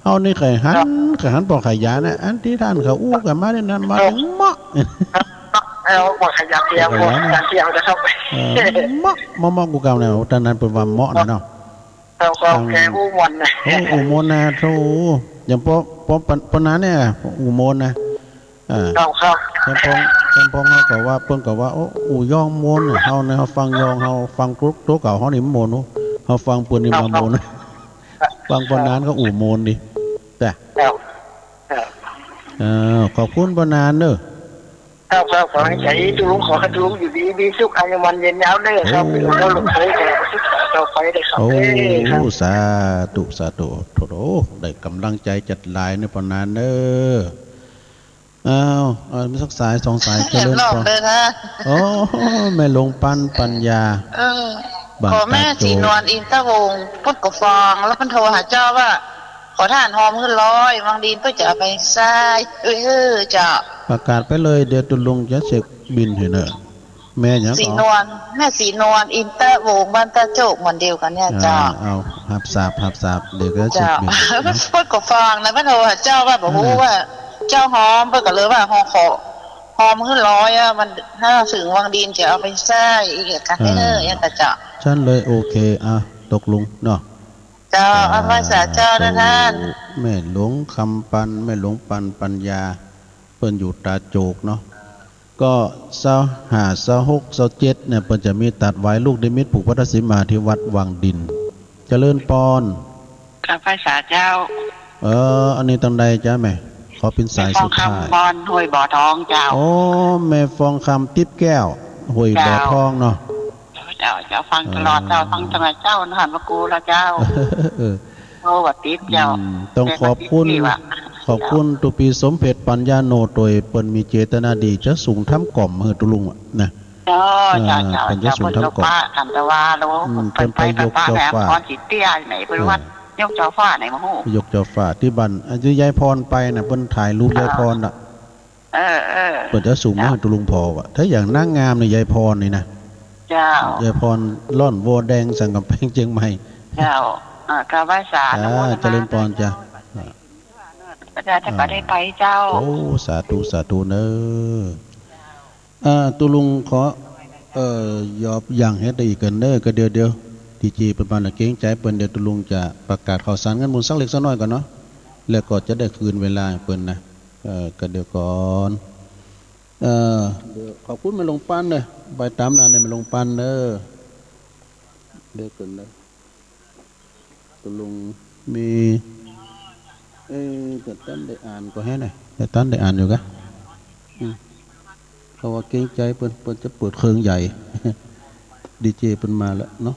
เฮานี่ใค่หัน ครับ ใค่หันป้อขยันนะ อันตี้ต้านเขาอู้กั๋นมาเนี่ยนั้นมา ครับ เต๊าะ ครับ เอาป้อขยันเตียว ขยันนะ ป้อขยันเตียวนะครับ เออ เมาะ เมาะ เมาะ กูกล่าวนะ ต้านนั้นเปิ้นว่าเมาะนะเนาะ ครับ ครับ อืม แกอู้ม่วนนะ โอ้ อู้ม่วนนะ โธ่ อย่างป้อ ป้อ ป้อหนานเนี่ย อู้ม่วนนะ อ่า ครับ ครับ แคมปอง แคมปองเฮาก็ว่า เปิ้นก็ว่า โอ้ อู้ย้องม่วนเนี่ย เฮาเนี่ย เฮาฟังย้อง เฮาฟังตุ๊ ตุ๊เก่าเฮานี่ม่วน เฮาฟังเปิ้นนี่ ครับ บ่ม่วน ครับ ฟังป้อหนานก็อู้ม่วนดี จ้ะ ครับ ครับ เออ ขอบคุณป้อหนานเน่อ ครับ ครับ ขอหื้อใจ๋ตุ๊ลุง ขอหื้อตุ๊ลุงอยู่ดีมีสุข อายุมั่นยืนยาวเน่อครับ โอ้ เป๋นหลวงปู่หลวงปู่ ขอหื้อสุขต่อไปเน่อครับ โอ้ เอ้อ ครับ สาธุ สาธุ โธ่ ได้ก๋ำลังใจ๋จัดหลายเน่อ ป้อหนานเน่อ อ้าว เอาสักสายสองสาย เจริญพร รอบเลยนะ โอ้ แม่หลวงปันปัญญา เออ บ้าน ขอแม่ ตาโจก ศรีนวล อินทวงศ์ พุทธกฟอง แล้วเปิ้นโทรหาเจ้าว่า ขอถ่านหอมหื้อร้อย วังดินเปิ้นจะเอาไปใส้ เออ เจ้า ประกาศไปเลย เดี๋ยวตุ๊ลุงจะเช็คบิลหื้อเน่อ แม่หยังก่อ ศรีนวล แม่ศรีนวล อินทวงศ์ บ้านตาโจก หม่อนเดียวกั๋นเนี่ย อ่า เจ้า เอา ฮับทราบ ฮับทราบ เดี๋ยวก็เช็คบิล เจ้า เนาะ เปิ้นก็ฟังนะ เปิ้นโทรหาเจ้าว่า บ่ฮู้ อ่า ว่าเจ้าหอม เปิ้นก็เลยว่า หอม ขอหอมหื้อร้อยอะ มัน ถ้าเถิงวังดินจะเอาไปใส้อีกอะค่ะ อ่า เออ อย่างนั้นเจ้า ฉันเลย โอเค อ่ะ ตกลงเนาะ เจ้า อ่า เอาไหว้สาเจ้านะท่าน แม่หลวงคำปัน แม่หลวงปันปัญญา เปิ้นอยู่ตาโจกเนาะ ก็ซาวห้า ซาวหก ซาวเจ็ดเนี่ย เปิ้นจะมีตัดไหว้ลูกนิมิตผูกพัทธสีมาที่วัดวังดิน เจริญปอน กราบไหว้สาเจ้า เออ อันนี้ตังใดจ๊ะแม่ ขอเป๋นสายสุดท้าย แม่ฟองคำ บ้านห้วยบ่อทองเจ้า โอ้ แม่ฟองคำ ติ๊บแก้ว ห้วยบ่อทองเนาะ เจ้า เจ้า ฟังตลอดเจ้า เออ ฟังจังเลยเจ้า หันมากูแล้วเจ้า เออ โอ้ ว่าติ๊บเจ้า อืม ต้องขอบคุณ ขอบคุณตุ๊ปีสมเพชรปัญญาโน โตยเปิ้นมีเจตนาดีจะสูงทำก๋อมหื้อตุ๊ลุงอะนะ เจ้า เจ้า เออ เจ้า เปิ้นจะสูงทำก๋อม เจ้า เปิ้นก็ปะกันแต่ว่า อืม เปิ้นไป เปิ้นไปยกจอฟ้า แม่พรสีเตี้ยไหน เปิ้นวัด เออ ยกจอฟ้าไหนมาฮู้ ยกจอฟ้าตี้บ้าน อ่ะ ตี้ยายพรไปน่ะ เปิ้นถ่ายรูปยายพรน่ะ เออ เออ เปิ้นจะสูงมาหื้อตุ๊ลุงผ่อว่ะ ถ้าอย่างนางงามเนี่ย ยายพรนี่นะ เจ้า ยายพรล่อนวัวแดงสันก๋ำแพงเจียงใหม่ เจ้า อ่า กราบไหว้สา อ่า อนุโมทนา เจริญปอนเจ้า เจ้า อ่า เจ้า จะได้ไปเจ้า โอ้ สาธุ สาธุเน่อ อ่า ตุ๊ลุงขอ เอ่อ หยอบหยั่งเฮ็ดอีกกั๋นเน่อ ก็เดี๋ยว เดี๋ยว ตี้เจ้าเปิ้นมาน่ะ เกรงใจ๋เปิ้น เดี๋ยวตุ๊ลุงจะประกาศข่าวสารงานบุญสักเล็กสักน้อยก่อนเนาะ แล้วก็จะได้คืนเวลาหื้อเปิ้นนะ เอ่อ ก็เดี๋ยวก่อน เอ่อ เดี๋ยวขอบคุณแม่หลวงปันเน่อ ไปต๋ามนั้นเน่อ แม่หลวงปันเน่อ เดี๋ยวก่อนเน่อ ตุ๊ลุงมี เอ่อ ก็ตันได้อ่านก็แฮะเน่อ ก็ตันได้อ่านอยู่กะ อืม เพราะว่าเกรงใจ๋เปิ้น เปิ้นจะเปิดเครื่องใหญ่ ดีเจเปิ้นมาแล้วเนาะ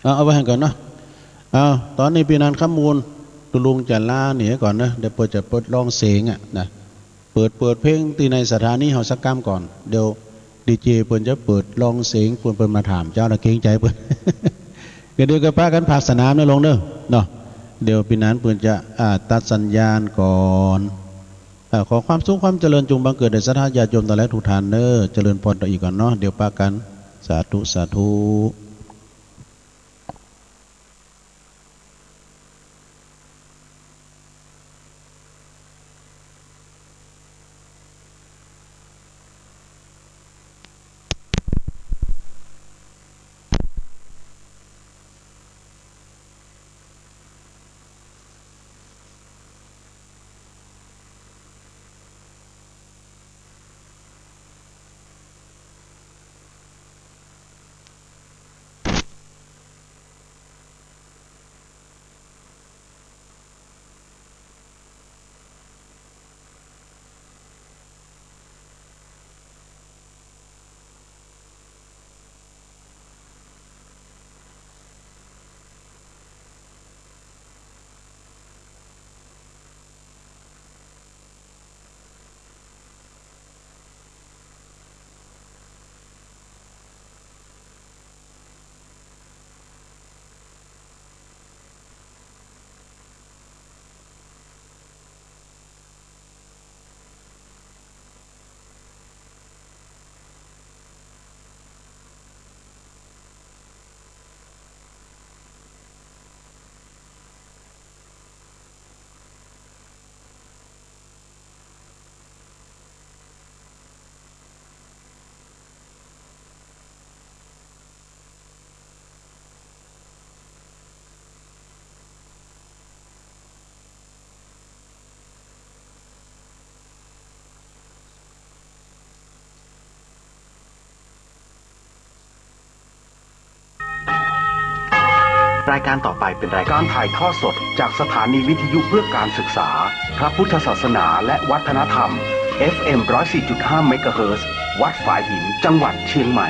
เอา เอาไว้หั่นก่อนเนาะ เอา ต๋อนนี้ปี้นันคำมูล ตุ๊ลุงจะลานี่ก่อนเน่อ เดี๋ยวเปิ้นจะเปิดร้องเสียงอะนะ เปิด เปิดเพลงตี้ในสถานีเฮาสักกำก่อน เดี๋ยวดีเจเปิ้นจะเปิดร้องเสียง เปิ้น เปิ้นมาถามเจ้านะ เกรงใจ๋เปิ้น ก็เดี๋ยวก็ปะกั๋นภาคสนามเน่อลุงเน่อ เนาะ เดี๋ยวปี้นันเปิ้นจะ อ่า ตัดสัญญาณก่อน อ่า ขอความสุขความเจริญจงบังเกิดแด่ศรัทธาญาติโยมตังหลายกู้ต้านเน่อ เจริญปอนต่ออีกก่อนเนาะ เดี๋ยวปะกั๋น สาธุ สาธุ รายการต่อไปเป็นรายการถ่ายทอดสดจากสถานีวิทยุเพื่อการศึกษา พระพุทธศาสนาและวัฒนธรรม เอฟเอ็ม ร้อยสี่จุดห้า เมกะเฮิรตซ์ วัดฝายหิน จังหวัดเชียงใหม่